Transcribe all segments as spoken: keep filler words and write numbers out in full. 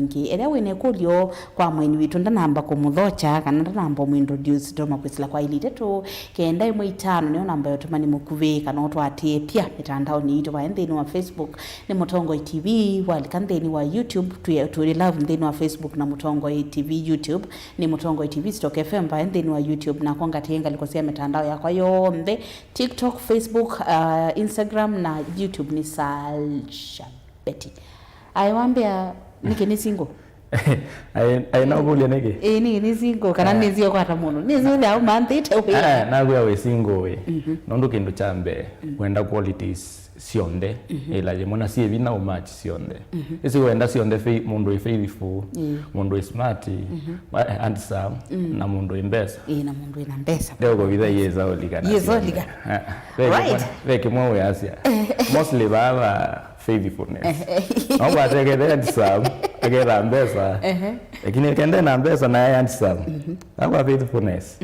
Ĩngĩ, ethĩwa wĩ na ĩkũlyo kwa mũeni witũ, ndanamba kũmũthokya kana ndanamba ũmũintroduce, ndoma kwĩsĩla kwa ilĩ itatũ, kenda ĩmwe itano nĩyo namba ya ũtũmani mũkuvĩ, kana ũtũatĩĩe pia mĩtandaonĩ yitũ, vaĩ nthĩnĩ wa Facebook nĩ Mũtongoi T V, walika nthĩnĩ wa YouTube, tũĩ, tũĩ live nthĩnĩ wa Facebook na Mũtongoi T V YouTube, nĩ Mũtongoi T V Stock F M, vaĩ nthĩnĩ wa YouTube, nakwa ngatĩĩe ngalĩko sya mĩtandao yakwa yonthe, TikTok, Facebook, uh, Instagram na YouTube nĩ Salsha Betty. Aĩ wambĩa, nĩkĩ nĩ single? Aĩ, aĩ, nakũlya nĩkĩ? Ĩĩ, nĩkĩ nĩ single? Kana nĩsĩ ũkwata mũndũ? Nĩsĩ ũthĩa ũmanthĩte wĩa. Ah, nakwĩa wĩ single wĩ. Mhm. Nũndũ kĩndũ kya mbee, wenda qualities syonthe, ĩla yĩmwe na syĩ vinya ũmatch syonthe. Ĩsĩ wenda syonthe, fei-, mũndũ wĩ faithful, mũndũ wĩ smart, wa-, handsome, na mũndũ wĩ mbesa. Ĩĩ, na mũndũ wĩ na mbesa. Ndeũkũvitha iĩsa ũlikana. Iĩsa ũlika. Ah, ah. Ve kĩmwe, right, ve kĩmwe wĩasya. Mostly vaa va faithfulness. No kwatekethe handsome, aketha mbesa. Ehe. Lakini kende na mbesa na handsome. Akwa faithfulness.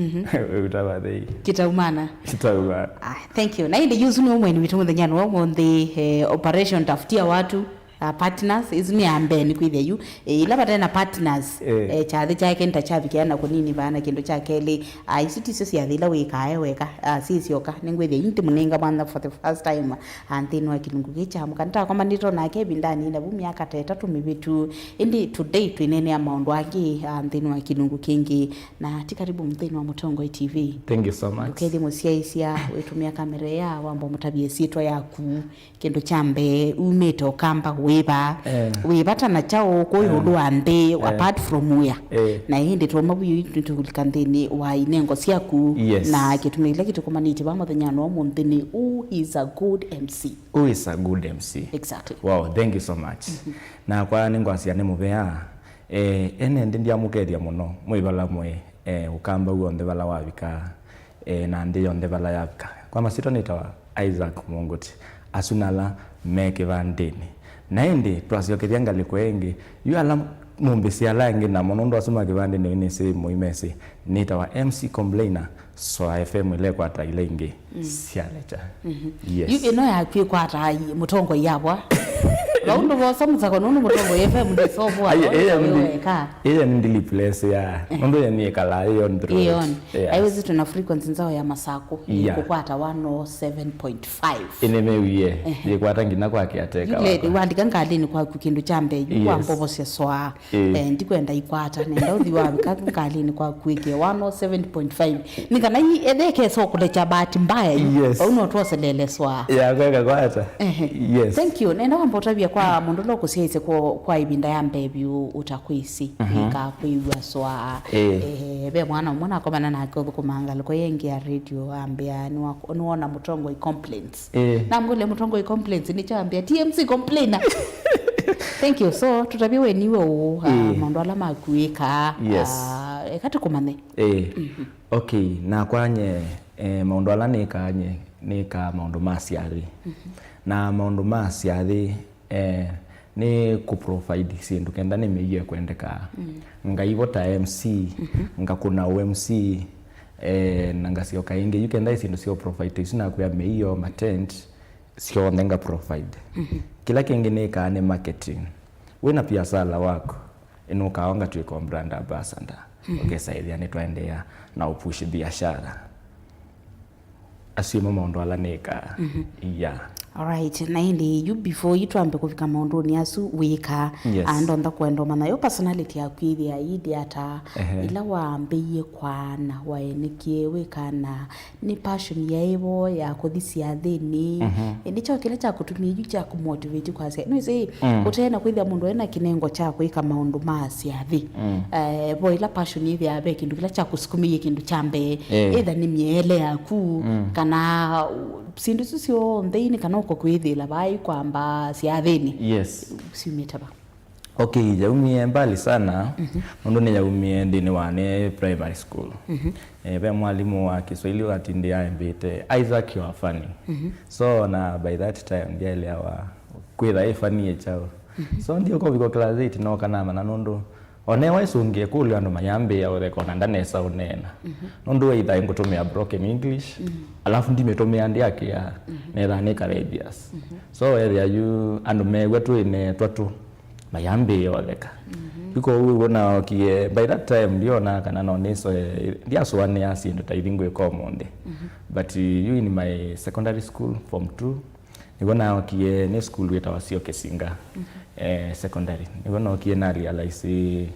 Utawa thei. Kitaumana. Kitaumana. Ah, thank you. Na ĩndĩ yu ũsu nĩ ũmweni witũ mũthenyanĩ wa ũmũnthĩ, eh, Operation Tafutia Watu, ah, partners, isu nĩ ya mbee nĩ kwĩthĩa yu. Eh, ila vate na partners, eh, kyathĩ kyake nĩta kyavikĩa na kũnini vaa na kĩndũ kya kelĩ. Ah, isu tisyo syathĩ ila wĩkaa e weka, ah, sisyoka. Nĩngwĩthĩa yu ndĩmũnenga mwanya for the first time, ah, nthĩnĩ wa kĩlungu kĩĩ kya mũka. Nĩtakomanĩtwe nake ĩvindanĩ ĩna vu myaka ta ĩtatũ mĩvĩtu. Ĩndĩ today twĩneenea maũndũ angĩ, ah, nthĩnĩ wa kĩlungu kĩngĩ. Na ti karibu nthĩnĩ wa Mũtongoi T V. Thank you so much. Ndũkethye mũsyaĩĩsya wĩtũmĩa kamera ĩya wamba ũmũtavye syĩtwa yaku, kĩndũ kya mbee, umĩte Ũkamba, wĩva, eh, wĩ vata na kyaũ kũũ, eh, ĩũlũ wa nthĩ, eh, apart from wĩa. Eh. Na ĩndĩ twauma vu yu nĩtũkũlika nthĩnĩ wa inengo syaku, yes, na kĩtumi kĩla kĩtũkomanĩtye vaa mũthenyanĩ wa ũmũnthĩ nĩ, who is a good M C? Who is a good M C? Exactly. Wow, thank you so much. Nakwa nĩngwasya nĩ mũvea, eh, ene nthĩ ndyamũkethya mũno, mwĩ vala mwĩ, eh, Ũkamba w'onthe vala wavika, eh, na nthĩ yonthe vala yavika. Kwa masyĩtwa nĩtawa Isaac Mũngũti, asu na ala me kĩvandĩnĩ. Na ĩndĩ twasyokethya ngalĩko ĩngĩ, yu ala mũmbĩsĩ ala angĩ namo, nũndũ asu ma kĩvandĩnĩ nĩsĩ mũimesĩ, nĩtawa M C Complainer, Soa F M ĩla ĩkwata ila ingĩ. Mm. Syalecha. Mhm. Yes. Yu ĩno yaku ĩkwata ai, Mũtongoi yavwa? Vau ndũvosa mũsako nũndũ Mũtongoi F M ndĩsovũa. Aye, ĩyo ndi-, weka. Ĩyo ndi replace ya. Eh. Nũndũ ĩyo nĩ ĩkalaa ĩyo on the road. Ĩyo on. Yes. Aiwezi tuna frequency nzao ya Masakũ. Yeah. Kũkwata one oh seven point five. Ĩnĩmĩwie. Ehe. Yĩkwata nginya kwa kĩateka. Yu lady, wakwa, walika ngalĩnĩ kwaku kĩndũ kya mbee, yu, yes, wambovosya Soa. Ĩĩ. Eh, ndikwenda ikwata, nenda ũthi wavika ngalĩnĩ kwaku ĩkĩe one oh seven point five. Nĩ kana i-, ethe ĩkesa ũkũlekya bahati mbaya yu. Yes. Vau no twoselele Soa. Ya, kweka kwata. Ehe. Yes. Thank you. Nenda wamba ũtavya kwa mũndũ ũla ũkũsyaĩĩsye kwa, kwa ĩvinda ya mbee vyũ ũtakwĩsĩ. Mhm. Ĩka kwĩw'a Soa. Ĩĩ. Eh, ve mwana ũmwe nakomana nake ũthũkũmaa ngalĩko ĩngĩ ya radio, ambĩa nĩwa-, nĩwona Mũtongoi complain. Eh. Namwĩle Mũtongoi complaints, nĩkyo ambĩa, T M C complainer. Thank you. So, tũtavye we niwe ũũ, ah, eh, maũndũ ala maku wĩkaa, yes, ah, eka tũkũmanye. Eh. Mhm. Okay, nakwa nye, eh, maũndũ ala nĩkaa nye, nĩkaa maũndũ ma syathĩ. Mhm. Na maũndũ ma syathĩ, eh, nĩ kũ provide syĩndũ kenda nĩ mĩio ĩkwendekaa. Mm. Ngaivo ta M C, mhm, ngakũna ũ M C, eh, na ngasyoka ĩngĩ, yu kenda ĩ syĩndũ sya provide isu nakwĩa mĩio, ma tent, syonthe nga provide. Mhm. Kĩla kĩngĩ nĩkaa nĩ marketing. Wĩna biasala waku, nũkaa ngatw'ĩka brand ambassador. Mhm. Ũkesa ĩthĩa nĩtwaendeea na ũpush biashara. Asu ĩmo maũndũ ala nĩkaa. Mhm. Yeah. Alright, na ĩndĩ yu before yu twambe kũvika maũndũnĩ asu wĩkaa, yes, ah, ndontha kwenda ũmanya yo personality yaku ĩthĩa ĩndĩ ata, ehe, ĩla wambĩie kwaana, waenekie wĩkaana, nĩ passion yaĩ vo ya kũthi syathĩnĩ? Mhm. Ĩndĩ kyo kĩla kyakũtumie yu kyakũmotivate kwasya, nĩwĩsĩ, mm, ũtee na kwĩthĩa mũndũ ena kĩnengo kya kwĩka maũndũ ma syathĩ. Mm. Eh, vo ĩla passion yĩthĩaa ve kĩndũ kĩla kyakũsukumĩie kĩndũ kya mbee, eh, either nĩ mĩele yaku, mm, kana, uh, syĩndũ isu syonthe nĩ kana ũko kwĩthĩla vai kwamba syathĩnĩ. Yes. Syumĩte va? Okay, yaumie mbali sana, mhm, nũndũ nĩyaumie nthĩnĩ wa nĩ primary school. Mhm. Eh, ve mwalimũ wa Kiswahili watindĩ ambĩte, "Isaac, you are funny." Mhm. So, na by that time, ndyaeleawa kwĩtha ĩ funny ĩ kyaũ. Mhm. So, ndiũka ũvika class eight, noka namanya nũndũ o newa ĩsũngĩe kũlya andũ mayambĩĩa ũtheka, ona ndanesa ũneena. Mhm. Nũndũ either ngũtũmĩa broken English, mhm, alafu ndimĩtũmĩa ndĩakĩa, mhm, netha nĩ courageous. Mhm. So, ethĩa yu andũ mew'a twĩnetwa tu, mayambĩĩa ũtheka. Mhm. Iko ũu naokie, by that time ndiona kana no nĩsoe, ndiasũanĩa syĩndũ ta ithi ngwĩka ũmũnthĩ. But yu in my secondary school, form two, nĩw'o naokie nĩ school wĩtawa Sio Kisinga, eh, secondary. Nĩw'o nokie na realize,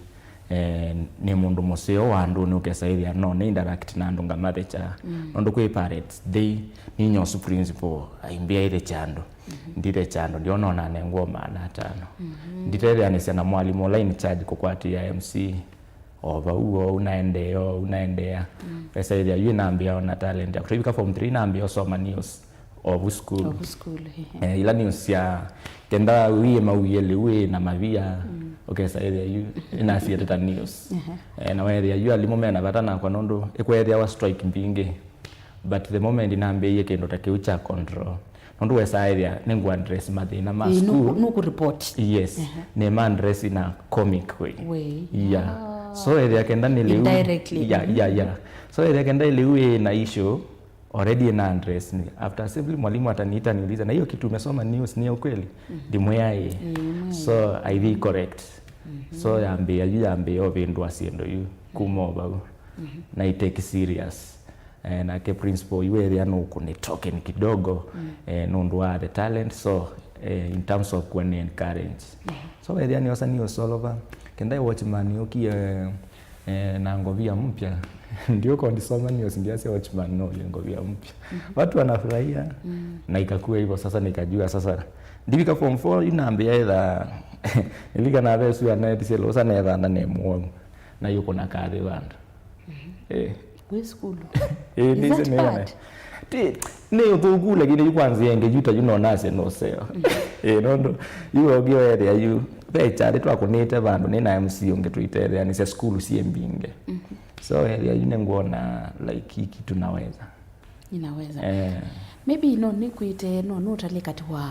eh, nĩ mũndũ mũseo wa andũ, nĩ ũkesa ĩthĩa no nĩ interact na andũ ngamathecha. Nũndũ kwĩ parents, they, ninyosu principal, aimbĩa ithecha andũ. Ndithecha andũ, ndiona onanengwa maana atano. Nditetheanĩsya na mwalimũ ũla in charge kũkwatĩa M C. O vau, o ũnaendeea, o ũnaendeea. Wesa ĩthĩa yu nambĩa ona talent ya kũtũivika form three, nambĩa ũsoma news. Ovu school. Ovu school, ehe. Eh, ila news sya kenda wĩĩ mauie lĩu wĩ na mavia, ũkesa ĩthĩa yu, inasiete ta news. Eh, na wethĩa yu alimũ mena vata nakwa nũndũ ĩkweethĩawa strike mbingĩ. But the moment nambĩĩie kĩndũ ta kĩu kya control, nũndũ wesa ĩthĩa nĩngũ address mathĩna ma school. Nũkũ report. Yes. Nĩma address in a comic way. Way. Yeah. So ĩthĩa kenda nĩ lĩu. Indirectly. Yeah, yeah, yeah. So ĩthĩa kenda lĩu ĩ na issue, already ina address ni. After assembly mwalimu ataniita niulize, "Na hiyo kitu umesoma news ni ya ukweli?" Ndimwĩa ĩ. So I be correct. So yambĩa yu, yambĩa ũvĩndũa syĩndũ yu kuma o vau. Na I take serious. Eh, nake principal yu ethĩa nũkũnĩ token kidogo, eh, nũndũ wa the talent. So, eh, in terms of kũencourage. So ethĩa nĩosa nĩ ũsolova. Kenda watchman ũkie, eh, na ngovia mpya. Ndio kondisoma news, ndiasya watchman no nĩ ngovia mpya. Watu wanafurahia, na ikakua hivyo sasa, nikajua sasa. Ndivika form four, inambia etha, nilika na vesu ya net selo, sa netha na nemu wangu. Na yuko na kathi vandu. Eh. Wĩ sukulu? Eh, is that bad? Ti, nĩ ũthũku, lakini yu kwanza enge yu ta yu no nase no seo. Eh, nũndũ yu ogi wethĩa yu ve chali twakũnĩte vandũ nĩ na M C ũngĩ tũitetheanĩsya sukulu syĩ mbingĩ. So ethĩa yu nĩngwona like hii kitu naweza. Ninaweza. Eh. Maybe no nĩkwĩte, no nũtalĩ kati wa,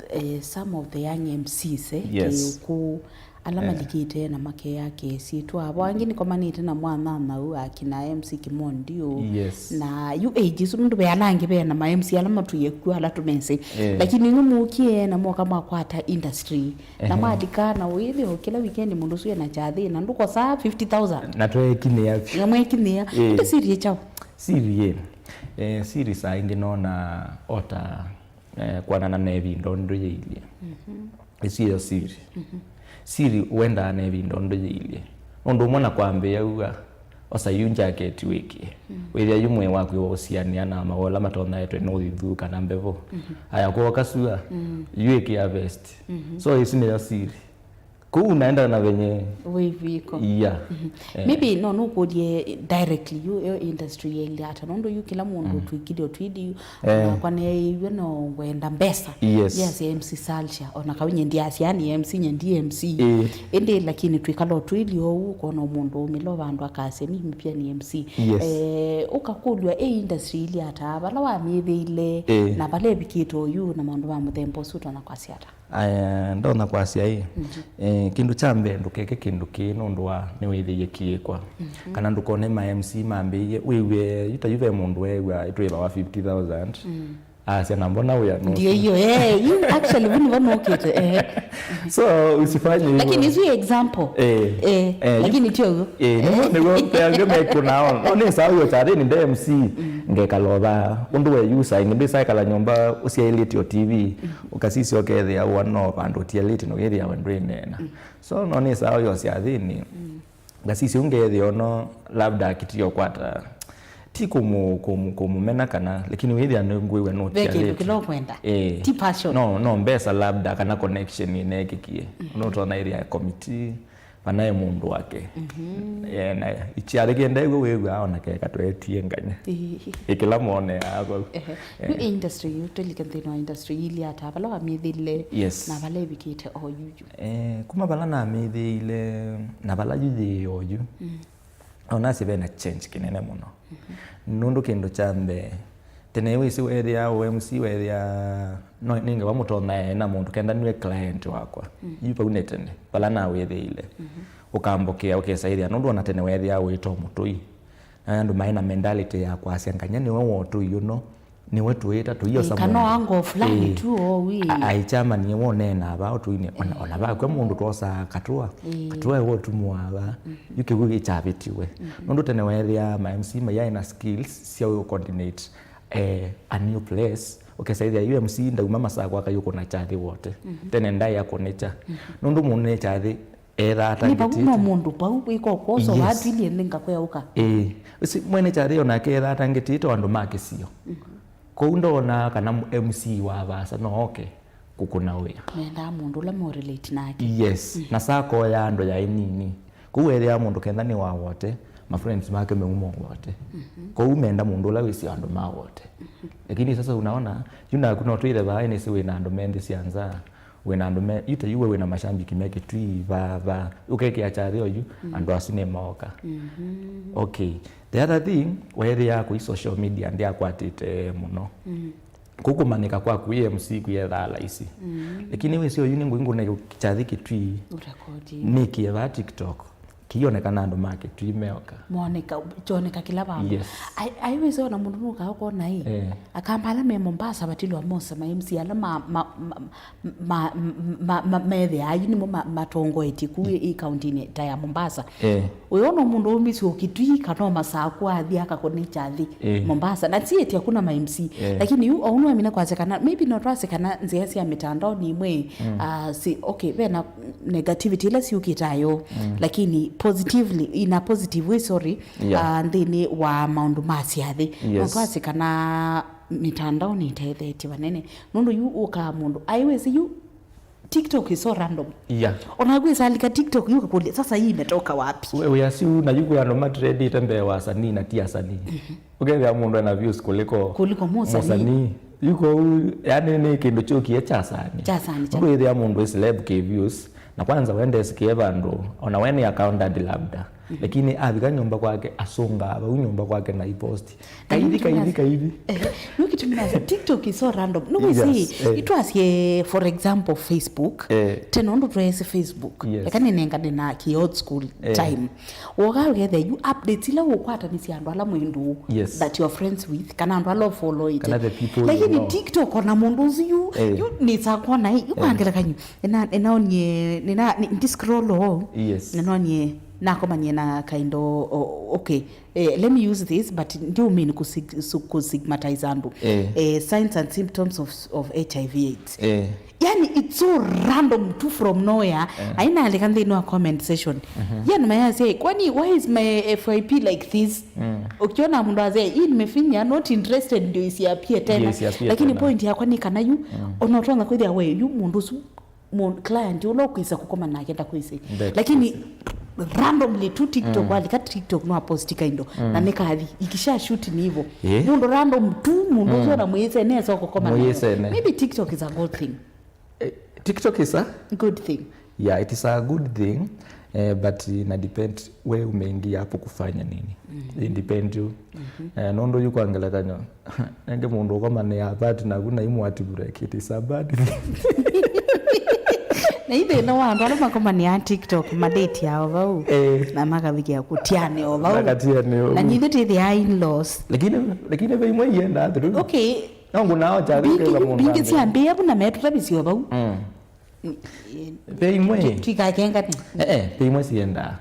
eh, some of the young M Cs, eh, yes, kĩũkũ, ala, eh, malikĩte na makeya kesi twavo. Angĩ nĩkomanĩte na mwananthau akina M C Kimondi ũũ. Yes. Na yu age isu nũndũ ve ala angĩ ve na ma M C ala matwie kw'o ala tũmesĩ. Eh. Lakini yu mũkie na moka makwata industry. Na, ehe, malika na wĩthĩo kĩla weekend mũndũ ũsu ena kyathĩ na ndũkosaa fifty thousand. Na twekinĩa. Na mwekinĩa. Eh. Ĩndĩ siri ĩ kyaũ? Siri ĩ. Eh, siri saa ingĩ nona ota, eh, kwanana na ĩvinda ũndũ yĩilyĩ. Mhm. Ĩsu ĩyo siri. Mhm. Siri wendaa na ĩvinda ũndũ yĩilyĩ. Ũndũ ũmwe na kwambĩĩa uga, osa yu jacket wĩkĩe. Mm. Wĩthĩa yu mwĩĩ waku wa ũsianĩa na maũla matonyaetwe nĩ ũthithu kana mbevo. Mhm. Aya kwoka sua, mm, yu ĩkĩa vest. Mhm. So ĩsu nĩyo siri. Kũu unaenda na venye wĩviko. Yeah. Mhm. Eh. Maybe no nũkũlye directly yu yo industry yĩilyĩ ata, nũndũ yu kĩla mũndũ, mm, twĩkĩlye ũtwidi yu, eh, nakwa neeiw'e no ngwenda mbesa. Yes. Yes, M C Salsha, ona kau nye ndiasya nĩ M C, nye ndi M C. Eh. Ĩndĩ lakini twĩkala ũtwili ũu, ũkona mũndũ ũmĩlo vandũ akasya mimi pia ni M C. Yes. Eh, ũkakũlw'a ĩ industry ĩilyĩ ata, vala wamĩthĩile, eh, na vala ĩvikĩte oyu, na maũndũ ma mũthemba ũsu ũtonya kwasya ata? Aya, ndonya kwasya ĩ, mhm, eh, kĩndũ kya mbee ndũkeke kĩndũ kĩĩ nũndũ wa nĩwĩthĩie kĩĩkwa. Mhm. Kana ndũkone ma M C mambĩĩie, wĩw'e, yu ta yu ve mũndũ weew'a ĩtwĩvawa fifty thousand, mm, asya, "Na mbona wĩa nũsu?" Ndio hiyo, eh, you actually, vuni vano ũkĩte, eh. So, usifanye hivyo. Lakini isu example. Eh, eh, eh, lakini tio hiyo. Eh, nĩmo, nĩmo, peange mekũnao. No, nĩ sawa hiyo chari ni nde M C, mm, ngekala ova. Ũndũ we yu saa ingĩ ndwĩsaekala nyũmba ũsyaĩlĩtye o T V, mm, ũkasisya ũkethĩa ũa no vandũ ũtialĩte na ũkethĩa we ndwĩneena. Mm. So, no nĩ sawa hiyo syathĩnĩ. Mm. Ngasisya ũngethĩa ono labda akĩtie ũkwata, ti kũmũ-, kũmũ-, kũmũmena kana, lakini wĩthĩa nĩ ngwĩw'a no ve kĩndũ kĩla ũkwenda. Eh. Ti passion. No, no mbesa labda kana connection ĩneekĩkie. Mhm. No tona area committee, vanae mũndũ wake. Mhm. Eh, na ichiarĩkĩe ndew'o wĩw'a ona keka twetie nganya. Ĩĩ. Ĩkĩla mone ava. Ehe. Eh. Yu industry yu, tũlike nthĩnĩ wa industry ili ata, vala wamĩthĩle, yes, na vala ĩvikĩte o yuyu. Eh, kuma vala namĩthĩile na vala yu yĩ oyu, mm, onasye vena change kĩnene mũno. Mhm. Nũndũ kĩndũ kya mbee, tene wĩsĩ weethĩa o M C weethĩa, no, nĩngewa mũtonyae na mũndũ kenda nue client wakwa. Mm. Yu vau nĩ tene, vala nawĩthĩile. Mhm. Ũkambokea, ũkesaĩthĩa, nũndũ ona tene weethĩa wĩto mũtũi. Na andũ maĩ na mentality ya kwasya nganya nĩwe wa ũtũi ũno. Nĩwe tũĩta tũio. Ĩĩ, kana ango fulani tu o wi. Aichamanie wonena ava ũtũinĩ, ona, ona vakwe mũndũ twosaa katũa. Ĩĩ. Katũa ewe ũtumũa ava. Yu kĩw'ũ gĩkyavĩtiwe. Nũndũ tene weethĩa ma M C mayaĩ na skills sya ũ coordinate, eh, a new place. Ũkesa ĩthĩa yu M C ndauma Masakũ akayũkũna kyathĩ wote. Tene ndaĩ akũnĩkya. Nũndũ mũnĩkyathĩ ethaa atangĩtĩte. Nĩ vau no mũndũ vau wĩka ũkoso. Yes. Watwilie nĩ ngakweũka. Ĩĩ. Ũsi mwene kyathĩ onake ethaa atangĩtĩte o andũ ma kĩsio. Kwoou ndoonaa kana M C wa vaasa no oke kũkũna wĩa. Mendaa mũndũ ũla mũ relate nake. Yes. Na sakoya andũ yaĩ nini. Kwoou weethĩaa mũndũ kenda nĩ wa wote, ma friends make meuma wote. Kwoou menda mũndũ ũla wĩsĩ andũ ma wote. Lakini sasa unaona, yu naku no twĩthe vaa nĩsĩ wĩ na andũ me nthĩ sya nza. Wĩna andũ me, yu ta yu we wĩna mashambiki me Kitui, va, va. Ũkekĩa kyathĩ oyu, andũ asu nĩ maoka. Okay. The other thing, weethĩa kũi social media ndyakwatĩte mũno. Kũkũmanyĩka kwaku wĩ M C kũyethaa laisi. Lakini wĩsĩ oyu nĩ ngũi ngũne kyathĩ Kitui. Nĩkie va TikTok. Kĩionekana andũ ma Kitui meoka. Moneka, kyoneka kĩla vandũ. Yes. Ai, ai wĩsĩ ona mũndũ nũkaa ũkona ĩ. Eh. Akamba ala me Mombasa vatilwa mose ma M C ala ma, ma, ma, ma, ma, ma, methĩaa yu nĩmo ma, matongoetye ku ĩ kauntinĩ ta ya Mombasa. Eh. Ũyona mũndũ ũmĩsĩ ũkĩtwika no Masakũ athi akakũnĩkya nthĩ. Eh. Mombasa. Na siĩtya kuna ma M C. Eh. Lakini yu, ounu amina kwasya kana, maybe no twasya kana nzĩa sya mĩtandaoni imwe, ah, si, okay, vena negativity ila siũkĩtayo, lakini positively, in a positive way, sorry, yeah, ah, nthĩnĩ wa maũndũ ma syathĩ. Yes. No twasye kana mĩtandao nĩtethetye vanene. Nũndũ yu ũkaa mũndũ, aiwĩsĩ yu TikTok is so random. Yeah. Ona kwĩsalika TikTok yu kakũlya, sasa hii imetoka wapi? We, we assume na yu kwĩ andũ matrendĩte mbee wa asanii na ti asanii. Ũkethĩa mũndũ ena views kuliko kuliko mũsanii. Mũsanii. Yu kwoou, yani nĩ kĩndũ kyũkie kya asanii. Kya asanii, kya. Ũkethĩa mũndũ ĩ celeb kĩ views, na kwanza wende sikie vandũ, ona we nĩ accountant labda. Lakini avika nyũmba kwake, asũngaa vau nyũmba kwake na iposti. Kaithi, kaithi, kaithi. Eh, nũkĩtumi nasya, TikTok is so random. Nũwĩsĩ, yes, eh, itwasye, for example, Facebook. Eh. Tena ũndũ tweesĩ Facebook. Yes. Eka nĩnengane na ki old school, eh, time. Woka ũkethĩa yu updates ila ũkwatanĩsya andũ ala mwĩ ndũũ, yes, that you're friends with, kana andũ ala ũfollowĩte. Kana the people you know. Lakini TikTok ona mũndũ ũsu yu, eh, yu nĩsakwona, yu, eh, kwa ngelekany'o. Nĩna, nĩnaonie, nĩna, nĩ, ndi scroll ũũ. Yes. Nĩnaonie, nakomanie na kind of, o-, okay, eh, let me use this, but ndiũmĩni kũsig-, su-, kũstigmatize andũ. Eh. Eh, signs and symptoms of, of H I V AIDS. Eh. Yani, it's so random tu from nowhere. Eh. Ainalika nthĩnĩ wa comment section. Mhm. Yani, mayasya, "Kwani, why is my F Y P like this?" Mm. Ukiona mũndũ asya, "Hii nimefinya, not interested," ndio isiapie tena. Ndio isiapie tena. Lakini point yakwa nĩ kana yu, mm, ona ũtonga kwĩthĩa we, yu mũndũ ũsu, mũ-, client ũla ũkwĩsa kũkoma nake ndakwĩsĩ. Lakini randomly tu TikTok, mm, walika TikTok no aposti kaindo. Mm. Na nĩkathi, ikisha shoot ni hivyo. Eh? Mũndũ random tu, mũndũ, mm, ũcio na mwĩsĩ nesa kũkoma nake. Mwĩsĩ ne. Maybe TikTok is a good thing. Eh, TikTok is a good thing. Yeah, it is a good thing, eh, but ina depend we umeingia hapo kufanya nini. Mm-hmm. It depend you. Mm-hmm. Eh, nũndũ yu kwa ngelekany'o, nenge mũndũ ũkomanĩa apart naku na imwati break, it is a bad thing. Na ithĩna wa andũ ala makomanĩa TikTok, madate yao vau, eh, na makavikĩa kũtiane o vau. Makatiane o vau. Na nyithe tithia in-laws. Lakini, lakini ve imwe ienda through. Okay. No ngũnao kyathĩ mbingĩ, kĩla mũndũ mbingĩ ambĩe. Syambĩĩa vu na metũtavisyo vau. Mm. Ve imwe. Twi-, twikakengane. Eh, eh, ve imwe siendaa.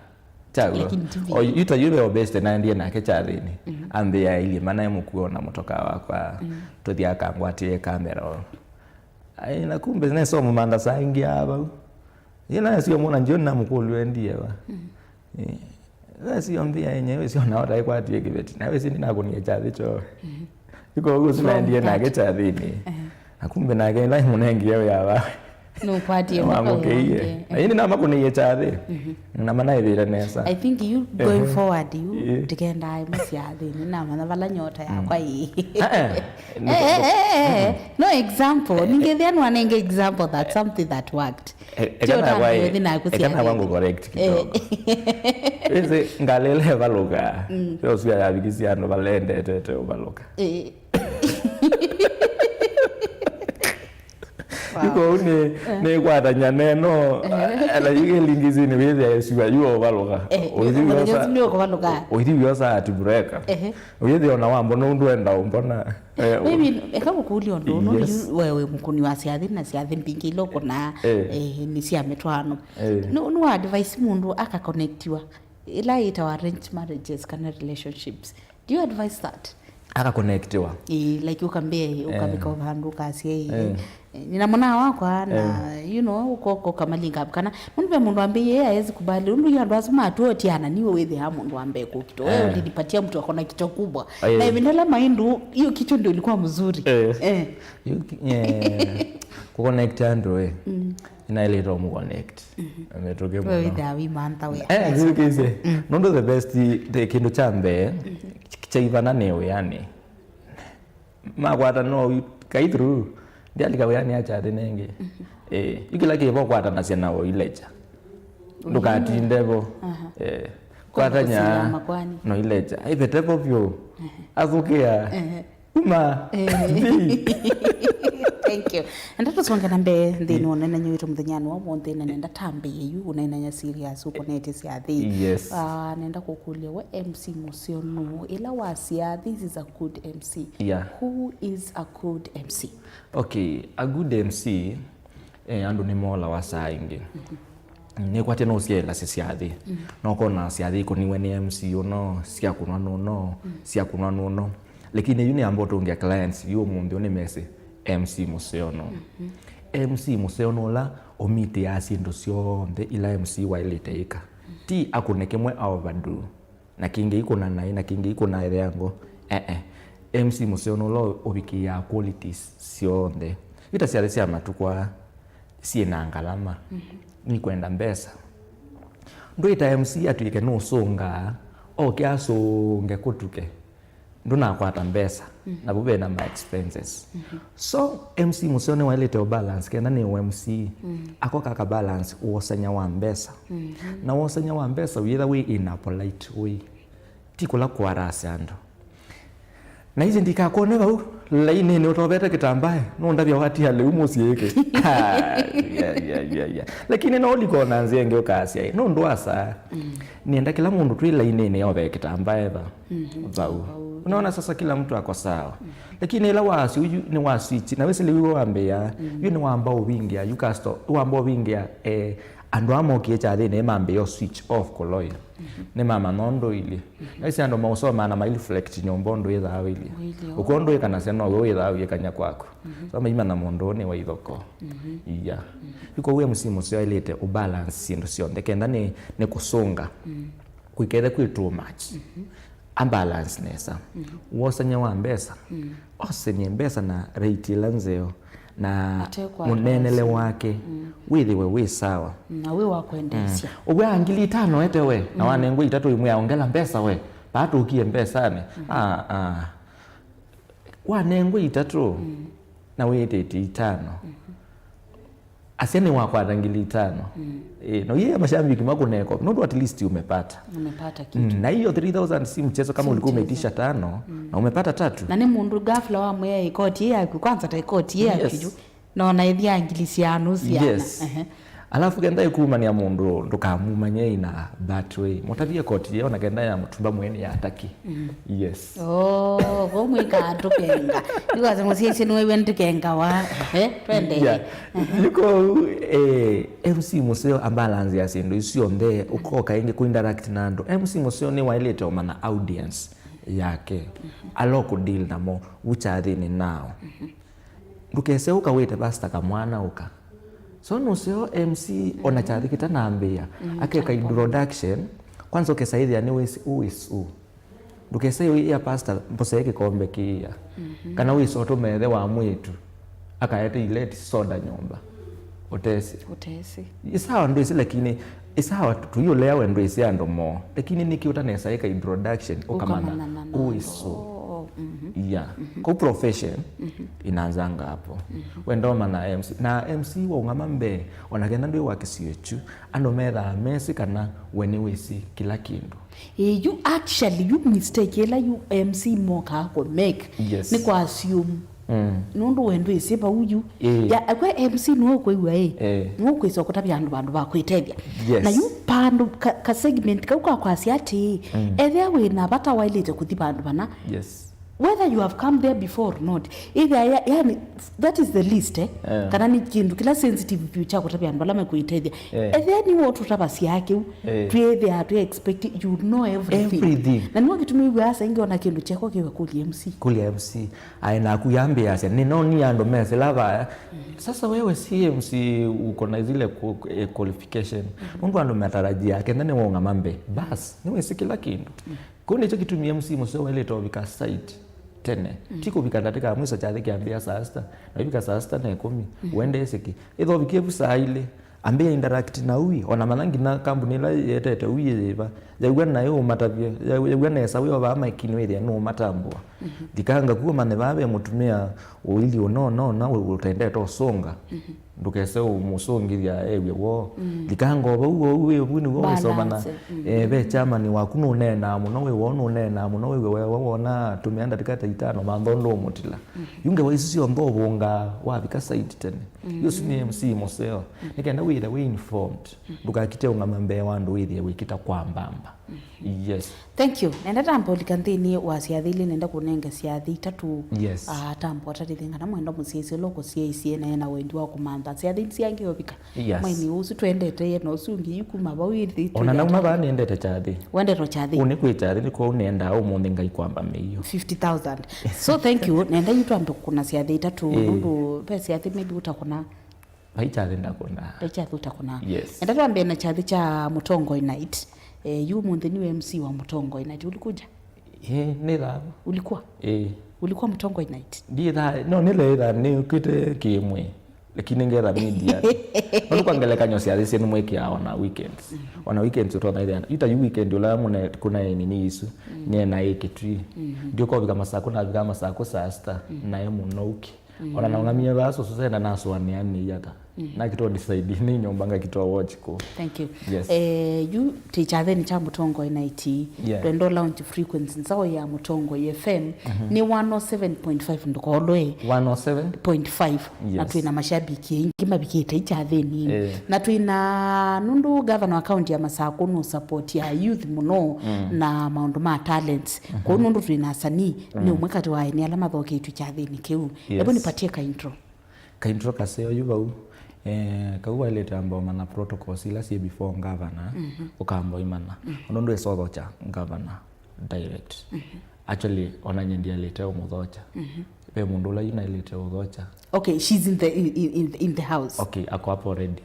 Chagua. Lakini ti vi. O, yu ta yu ve obeste naendie nake kyathĩnĩ. Mhm. Ambĩa ilie mana mũkuo na mũtoka wakwa. Mm. Tũthi akangwatie kamera o. Ai, na kumbe nesomo manda saa ingĩ a vau. Yĩna sio mwana John na mũkũlũ endie va. Mm. Eh, sio mbia yenye, we sio naota ikwatie kĩveti. Na we sindi nakunie kyathĩ cho. Mhm. Iko huko sinaendie nake kyathĩnĩ. Eh. Na kumbe nake ila mũnengie we ava. Nũkwatie mwaka wamũkĩie. Ũngĩ. Na yĩnĩ namakunie kyathĩ. Mhm. Na manaĩvĩte nesa. I think you going forward, you tikenda imwe syathĩnĩ na mana vala nyota yakwa ĩ. Eh, eh. Eh, eh, eh, eh. No example. Ningethia nwanenge example that something that worked. E-, eka nakwa, eka nakwa ngũ correct kidogo. Wĩsĩ ngalĩ ĩla ĩvalũkaa. Mm. Yo sua yavikisya andũ valendetete ũvalũka. Eh. Iko nĩ nĩkwatany'a neno, ala yu kĩlingisi nĩ wĩthĩa ĩsua yu ũvalũka. Eh, ũithi mũthenya wĩosa, ũsu nĩ ũkũvalũka. Ũithi wĩosa ati bureka. Ehe. Ũithi ona wambona ũndũ enda ũmbona. Eh, maybe, eka ngũkũlye ũndũ ũno, yes, yu wewe mũkũni wa syathi na syathi mbingĩ ila ũkũnaa, eh, eh, nĩ sya mĩtwaano. Eh. Nũ, nũ advice mũndũ akaconnectiwa ila yĩtawa arranged marriages kana relationships? Do you advise that? Akaconnectiwa. Ĩĩ, like, ũkambĩa, eh, ũkavika vandũ, ũkasya, ĩĩ, eh, nina mwana wakwa na, eh, you know, ũkoka ũkamalinga kana mũndũ ve mũndũ ambĩie, yeye hawezi kubali. Ũndũ yu andũ asu matuotiana, niwe wĩthĩaa mũndũ wa mbee kũkitwa. Wewe, eh, ulinipatia mtu ako na kichwa kubwa. Eh. Na ĩvinda ĩla maĩndũ, hiyo kichwa ndio ilikuwa mzuri. Eh. Eh. You, eh, kũconnect andũ, eh. Mm. Inaĩlĩte ũmũconnect. Mhm. Mĩtũkĩ we mũno. Wĩthĩaa wĩmantha wĩa. Eh, nĩũkĩsĩ. Mm. Nũndũ the best, the kĩndũ kya mbee, mhm, kyaivana nĩ wĩanĩ. Makwata no kai through. Ndialika wĩanĩ acha athi nengĩ. Mhm. Eh, yu kĩla kĩvo kwatanasya na ũilecha. Ndũkatinde vo. Aha. Eh, kwatanya makwani. No ilecha. Ivete vo vyũ. Mhm. Athũkĩa. Mhm. Uma. Eh. Thank you. Enda tũsonge na mbee nthĩnĩ wa ũneenany'a witũ mũthenyanĩ wa ũmũnthĩ, na nenda tambĩĩe yu ũneenany'a serious ũkonetye syathi. Yes. Ah, nenda kũkũlya we M C mũseo nũũ? Ĩla wasya, "This is a good M C." Yeah. Who is a good M C? Okay, a good M C, eh, andũ nĩmolawa saa ingĩ. Mhm. Nĩkwatya no ũsyaĩlasye syathi. Mm. No ũkona syathi ikũniwe nĩ M C ũno, syakũnwa nũno, mm, syakũnwa nũno. Lakini yu nĩamba ũtũngĩa clients yu ũmũnthĩ ũnĩmesĩ M C mũseo no. Mm-hmm. M C mũseo nĩ ũla ũmitĩaa syĩndũ syonthe ila M C waĩlĩte ĩka. Mm. Ti akũne kĩmwe a overdo. Na kĩngĩ ikũna naĩ, na kĩngĩ ikũna ĩtheango. Eh, eh. M C mũseo nĩ ũla ũvikĩaa qualities syonthe. Yu ta syathi sya matukũ aa syĩ na ngalama. Mhm. Nĩkwenda mbesa. Ndwĩta M C atw'ĩke nũsũngaa, oke asũnge kũtuke. Ndũnakwata mbesa, mhm, navu ve na ma expenses. Mhm. So, M C mũseo nĩwaĩlĩte ũ balance, kenda nĩ ũ M C, mhm, akoka aka balance wosany'a wa mbesa. Mhm. Na wosany'a wa mbesa wĩtha wĩ in a polite way. Ti kũla kũarasya andũ. Na ithi ndikakwone vau lainĩnĩ ũtovete kĩtambae, nũndavya watia lĩu mũsyĩ ĩkĩ. Ah, yeah, yeah, yeah, yeah. Lakini no ũlikona nzĩa ĩngĩ ũkasya, "Ĩ, nũndũ wa saa." Mm. Nĩenda kĩla mũndũ twĩ lainĩnĩ ove kĩtambae va. Mhm. Vau. Vau. Unaona sasa kila mtu ako sawa. Mm. Lakini ĩla waasya ũyu nĩ wa switch, na wĩsĩ lĩu wambĩa, mm, yu nĩ wamba ũvingĩa, yu custo-, wamba ũvingĩa, eh, andũ aa mokie kyathĩnĩ mambĩĩa switch off kũloya. Mhm. Nĩmamanya ũndũ ũilyĩ. Mhm. Naisi andũ maũsomaa na ma reflect nyũmba ũndũ wĩthaa ũilyĩ. Ũilyĩ, ũkw'o ũndũ wĩkanasya nowe wĩthaa ũyĩkany'a kwaku. Mhm. So maimanya mũndũ ũũ nĩ wa ithokoo. Mhm. Iya. Mhm. Yu kwoou M C mũseo aĩlĩte ũ balance syĩndũ syonthe, kenda nĩ, nĩ kũsũnga. Mm. Kũikethe kwĩ too much. Mhm. A balance nesa. Mhm. Wosany'a wa mbesa. Mm. Osanie mbesa na rate ĩla nzeo. Na atekwata mũneenele wake, mm, wĩthĩwe wĩ sawa. Mm, na wĩ wa kwendeesya. Mm. Ũw'aa ngili itano ete we, na, mm, wanengwe itatũ imwe aongela mbesa we, paatũkie mbesanĩ. Mm. Ah, ah. Wanengwe itatũ, mm, na wĩtĩtye itano. Mm-hmm. Asya nĩwakwata ngili itano. Mm. Eh, na uye mashabiki makũneko, nũndũ at least umepata. Umepata kitu. Mm, na hiyo three thousand si mchezo kama ulikuwa umeitisha tano, mm, na umepata tatu. Na nĩ mũndũ ghafla wamwĩa ĩkoti yaku, kwanza ta ĩkoti yaku, yes, yu. No na ĩthya ngili siano siana. Yes. Ehe. Alafu kenda ĩkumania mũndũ ndũkamumanye ina that way. Mũtavie koti yeo na kenda ya mũtumba mwene ya ataki. Mm. Yes. Oh, vo mwĩkaa tũkenga. Ĩkwaza mũsyaisye nĩwew'a ndĩkengawa. Ehe, twende. Yeah. Yu kwoou, eh, M C mũseo a balance ya syĩndũ isu syonthe, ũkoka ĩngĩ kũ interact na andũ. M C mũseo nĩwaĩlĩte ũmanya audience yake. Mhm. Ala ũkũdeal namo, vu kyathĩnĩ nao. Mhm. Ndũkese ũka wĩte pastor kamwana ũka. So nũseo M C ona kyathĩ kĩtanambĩĩa, mm, akeka introduction, kwanza ũkesa ĩthĩa nĩwĩsĩ who is who. Ndũkese wĩa pastor mbose kĩkombe kĩĩa. Mhm. Kana wĩsa ũtũme ĩthe wa mwĩĩtu akaete ileti soda nyũmba. Ũtesĩ. Ũtesĩ. Ĩ sawa ndwĩsĩ, lakini ĩ sawa tũiũlea we ndwĩsĩ andũ moo. Lakini nĩkĩ ũtanesa ĩka introduction, ũkamanya who is who. Oh, mhm. Yeah. Mhm. Kwa profession, mhm, inaanzanga hapo. Mhm. We ndomana M C. Na M C waungama mbee, ona kenda ndwĩ wa kĩsio kyu, andũ methaa mesĩ kana we nĩwĩsĩ kĩla kĩndũ. Ĩĩ, yu actually, yu mistake ĩla yu M C mokaa kũ make, yes, nĩ kwa assume Mm. Nũndũ we ndwĩsĩ vau yu. Ĩĩ. Ya, we M C nĩwe ũkwĩw'a ĩ. Ĩĩ. Nĩwe ũkwĩsa kũtavya andũ vandũ va kwĩtethya. Yes. Na yu pandũ ka, ka segment kau ka kwasya atĩĩ, mm, ethĩa wĩ na vata waĩlĩte kũthi vandũ vana. Yes. Whether you have come there before or not, ethĩa ya, yani, that is the list, eh? Eh. Kana nĩ kĩndũ kĩla sensitive vyũ kya kũtavya andũ ala mekwĩtethya. Eh. Ethĩa nĩwe ũtũtavasya kĩu, eh, twĩthĩa twĩ expect you know everything. Everything. Na nĩwe kĩtumi wĩw'aa saa ingĩ ona kĩndũ kyakwa kĩwe kũlya M C. Kũlya M C. Aĩ naku yambĩasya, nĩnonie andũ mesĩla vaya. Sasa wewe si M C uko na zile ku-, eh, qualification. Nũndũ andũ matarajia kenda nĩwaũngama mbee. Bas, nĩwĩsĩ kĩla kĩndũ. Kĩu nĩkyo kĩtumi M C mũseo waĩlĩte ũvika site tene. Ti kũvika ndatĩka ya mwiso kyathĩ kĩambĩa saa sita, na ũvika saa sita na ĩkũmi, ũendee sĩkĩ. Ĩtha ũvikie vu saa ilĩ, ambĩa interact na ui, ona mana nginya kambuni ĩla yetete ui yĩva, yaw'a naĩ ũmatavye, ya-, yaw'a nesa wĩ o vaa maikinĩ wĩthĩa nũũmatambũa. Thikanga kuo manye vaa ve mũtumĩa ũilyĩ ũnonona ũtendete ũsũnga. Ndũkese ũmũsũngĩthya ew'e woo. Thikanga o vau, vau wĩ vu nĩw'o wĩsomana. Balance. Eh, ve chairman waku nũneenaa mũno, wĩ woo nũneenaa mũno, wĩw'e wewa wona tũmĩa ndatĩka ta itano mantha ũndũ ũmũtila. Yu ngewa isu syonthe ũvũngaa wavika site tene. Yu ũsu nĩ M C mũseo. Nĩ kenda wĩthe wĩ informed. Ndũkakite ũng'ama mbee wa andũ wĩthĩe wĩkĩta kwa mbamba. Yes. Thank you. Nenda tambe ũlika nthĩnĩ wa syathĩ ilĩ, nenda kũnenge syathĩ itatũ. Yes. Ah, tambe ũtatĩthye kana mwenda mũsyaĩsya ũla ũkũsyaĩsye na ena wendi wa kũmantha syathĩ syange ovika. Yes. Mwaini ũsu twendete ye na ũsu ũngĩ yu kuma vau ĩthĩ. Ona nauma vaa nĩendete kyathĩ. Wendete kyathĩ? Ũnĩ kwĩ kyathĩ nĩ kwoou nĩendaa ũmũnthĩ ngai kwamba mĩio. Fifty thousand. So thank you. Nenda yu twambe kũkũna syathĩ itatũ. Eh. Nũndũ ve syathĩ maybe ũtakũna. Vai kyathĩ ndakũna. Vai kyathĩ ũtakũna. Yes. Enda twambie na kyathĩ kya Mũtongoi Night. Eh, yu ũmũnthĩ nĩwe M C wa Mũtongoi Night. Ulikuja? Eh, nĩ thaa. Ulikuwa? Eh. Ulikuwa Mũtongoi Night? Ndiĩ thaa, no nĩ leo thaa nĩ ũkĩte kĩmwe. Lakini ngetha media. Nũndũ kwa ngelekany'o syathĩ syenu mwĩkĩaa on weekends. On weekends ũtonya ithĩa. Ita yu weekend ũla mũne kuna nini isu. Nĩ na ĩkĩtwi. Ndio kwa vika masaku na vika masaku saa sita. Na emu no uki. Ona naũng'amie vaa sũsũ senda nasũanĩa nĩ ata. Nakĩtwa decide nĩ nyũmba ngakĩtwa watch kũ. Thank you. Yes. Eh, yu ti kyathĩnĩ kya Mũtongoi Night. Yeah. Twenda launch frequency nzaũ ya Mũtongoi F M. Nĩ one oh seven point five ndũkolwe. One oh seven point five. Na twĩ na mashabiki aingĩ mavikĩte ikyathĩnĩ. Eh. Na twĩ na nũndũ governor wa county ya Masakũ nũ support ya youth mũno na maũndũ ma talents. Kwoou nũndũ twĩ na asanii, nĩ ũmwe katĩ wa aini ala mathoketw'e kyathĩnĩ kĩu. Yes. Ebu nipatie ka intro. Ka intro kaseo yu vau. Eh, kau waĩlĩte amba ũmanya protocols ila syĩ before governor, ũkamba ũimanya. Ũndũ ndwĩsa ũthokya governor direct. Actually, ona nye ndialĩte ũmũthokya. Ve mũndũ ũla yu naĩlĩte ũthokya. Okay, she's in the, in, in, in, in the house. Okay, ako hapo already.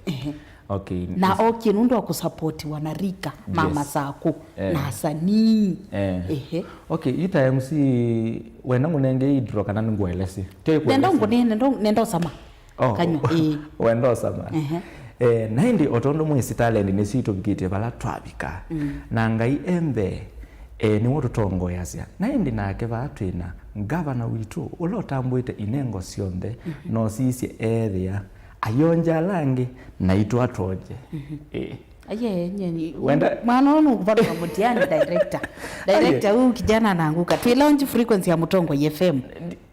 Okay. Na okay, nũndũ wa kũsapoti wanarika ma Masakũ na asanii. Eh. Ehe. Okay, yu ta M C wenda ngũnenge intro kana nĩngũelesye? Nenda ngũnene, nenda, nenda ũsama. Oh, kanywa, ĩĩ. Wenda ũsama. Ehe. Eh, na ĩndĩ o tondũ mwĩsĩ talent nĩsyo itũvikĩtye vala twavika. Na Ngai e mbee, eh, nĩwe ũtũtongoeasya. Na ĩndĩ nake vaa twĩ na ngavana witũ, ũla ũtambũĩte inengo syonthe, na ũsisye eethĩa, ayonje ala angĩ, naitũ atonje. Eh. Aye, nyeni. Wenda mwana ũyũ nũkũvalũka mũtiani director. Director, huyu kijana anaanguka. Twi launch frequency ya Mũtongoi F M.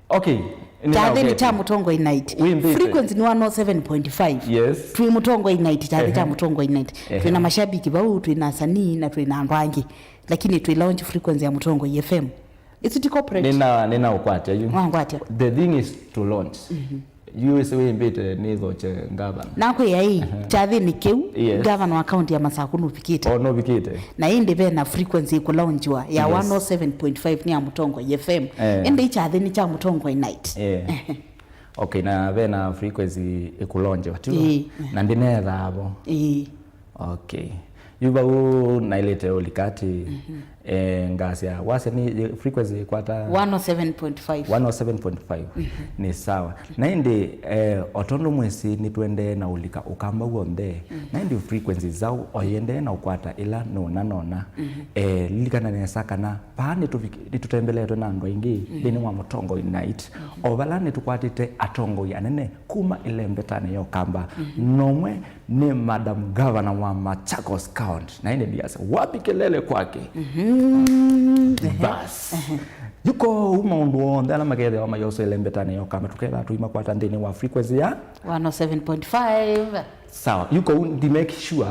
Okay. Kyathĩnĩ kya Mũtongoi Night. Frequency nĩ one oh seven point five. Yes. Twĩ Mũtongoi Night, kyathĩ kya Mũtongoi Night. Twĩ na mashabiki vau, twĩ na asanii, na twĩ na andũ angĩ. Lakini twĩ launch frequency ya Mũtongoi F M. Is it corporate? Nĩna, nĩna ũkwatya yu. Wangwatya. The thing is to launch. Yu wĩsĩ wĩmbĩte nĩthokye ngavana. Nakwĩa ĩ, kyathĩnĩ kĩu, yes, ngavana wa kaunti ya Masakũ nũvikĩte. O, nũvikĩte. Na ĩndĩ ve na frequency ĩkũlaunjiwa ya, yes, one oh seven point five nĩ ya Mũtongoi F M. Eh. Ĩndĩ kyathĩnĩ kya Mũtongoi Night. Eh. Okay, na ve na frequency ĩkũlaunjiwa, tio? Ĩĩ. Na ndĩnethaa vo. Ĩĩ. Okay. Yu vau naĩlĩte ũlika atĩ, eh, ngasya, wasya nĩ frequency ĩkwata one oh seven point five. One oh seven point five. Nĩ sawa. Na ĩndĩ, eh, o tondũ mwĩsĩ nĩtũendee na ũlika ũkamba w'onthe, na ĩndĩ frequency nzaũ o yĩendee na ũkwata ĩla nũna nona. Eh, lilikana nesa kana vaa nĩtũviki-, nĩtũtembeletwe na andũ aingĩ nthĩnĩ wa Mũtongoi Night. O vala nĩtũkwatĩte atongoi anene kuma ĩlembetanĩ ya ũkamba. Nomwe nĩ Madam Governor wa Machakos County. Na ĩndĩ ndiasya, wapi kelele kwake? Bas. Yu kwoou maũndũ onthe ala makethĩawa mayosele mbetanĩ ya Ũkamba, tũkethĩwa tũimakwata nthĩnĩ wa frequency ya one oh seven point five. Sawa. Yu kwoou ndi make sure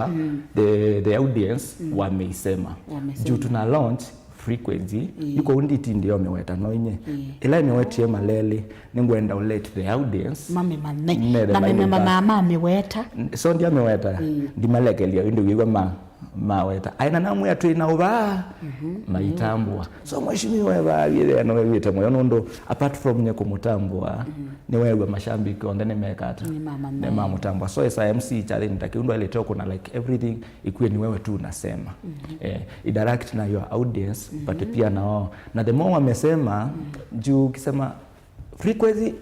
the, the audience wameisema. Wameisema. Juu tuna launch frequency. Yu kwoou nditindĩe ũmĩweta no inye. Ĩla ĩmĩwetie malelĩ, nĩngwenda ũ let the audience mamĩmanye. Methe na maimĩmanya. Mamĩmanya mamĩweta. So ndiamĩweta, ndimalekelya ĩndĩ wĩw'a ma maweta. Aĩ na namwĩa twĩ na ũvaa, maitambũa. So mheshimiwa evaa wĩthĩa na wew'ĩte mũyo nũndũ apart from nye kũmũtambũa, nĩweew'a mashabiki onthe nĩmekata. Nĩmamamanya. Nĩmamũtambũa. So esa M C kyathĩnĩ ta kĩu ndwaĩlĩte ũkũna like everything ikuwe ni wewe tu unasema. Eh, interact na your audience, but pia na wao. Na the more wamesema, juu ukisema frequency,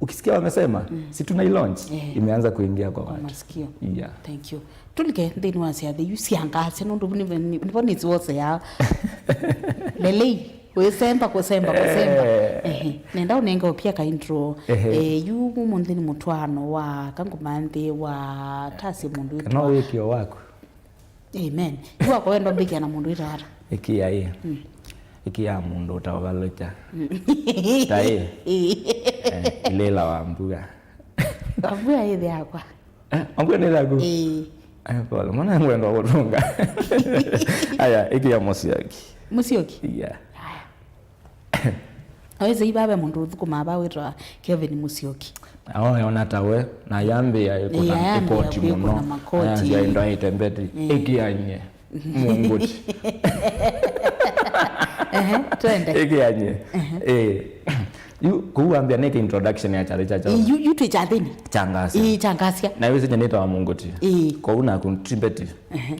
ukisikia wamesema, si tuna launch, imeanza kuingia kwa watu. Masikio. Yeah. Thank you. Tũlike nthĩnĩ wa syathĩ yu sya ngasya nũndũ nĩvo nĩsiwoseaa. Lelei, kwĩsemba, kwĩsemba, kwĩsemba. Ehe. Nenda ũnenge ũpia ka intro. Eh, yu mũnthĩ nĩ mũtwaano wa kangũmanthĩ wa tasi mũndũ kana wĩtwa wĩkĩo waku. Amen. Yu wakwa wendo mbĩkĩa na mũndũ wĩtawa ata? Ĩkĩa ĩ. Ĩkĩa mũndũ ũtaũvalũkya. Ta ĩ. Eh, ilĩla wa mbua. Wa mbua ĩthĩ yakwa. Eh, wa mbua nĩ yaku? Ĩĩ. Eh, pole. Mwana ngwenda kũtunga. Aya, ĩkĩa Mũsyoki. Mũsyoki? Yeah. Aya. Awĩsĩ vave mũndũ ũthũkũmaa vaa wĩtawa Kevin Mũsyoki. Aoyona ta we, na yambĩĩa ĩkũna ĩkoti mũno. Ayambĩĩa kwĩkũna makoti. Ayambĩĩa ĩndo aĩte mbeti. Ĩkĩany'e. Mũngũti. Ehe, twende. Ĩkĩany'e. Ĩĩ. Yu, kũu wambĩa nĩke introduction ya kyathĩ kya kyaũ? Ĩĩ, yu, yu twĩ kyathĩnĩ. Kyangasya. Ĩĩ, kyangasya. Na wĩsĩ nyie nĩtawa Mũngũti. Ĩĩ. Kũu naku ti mbeti.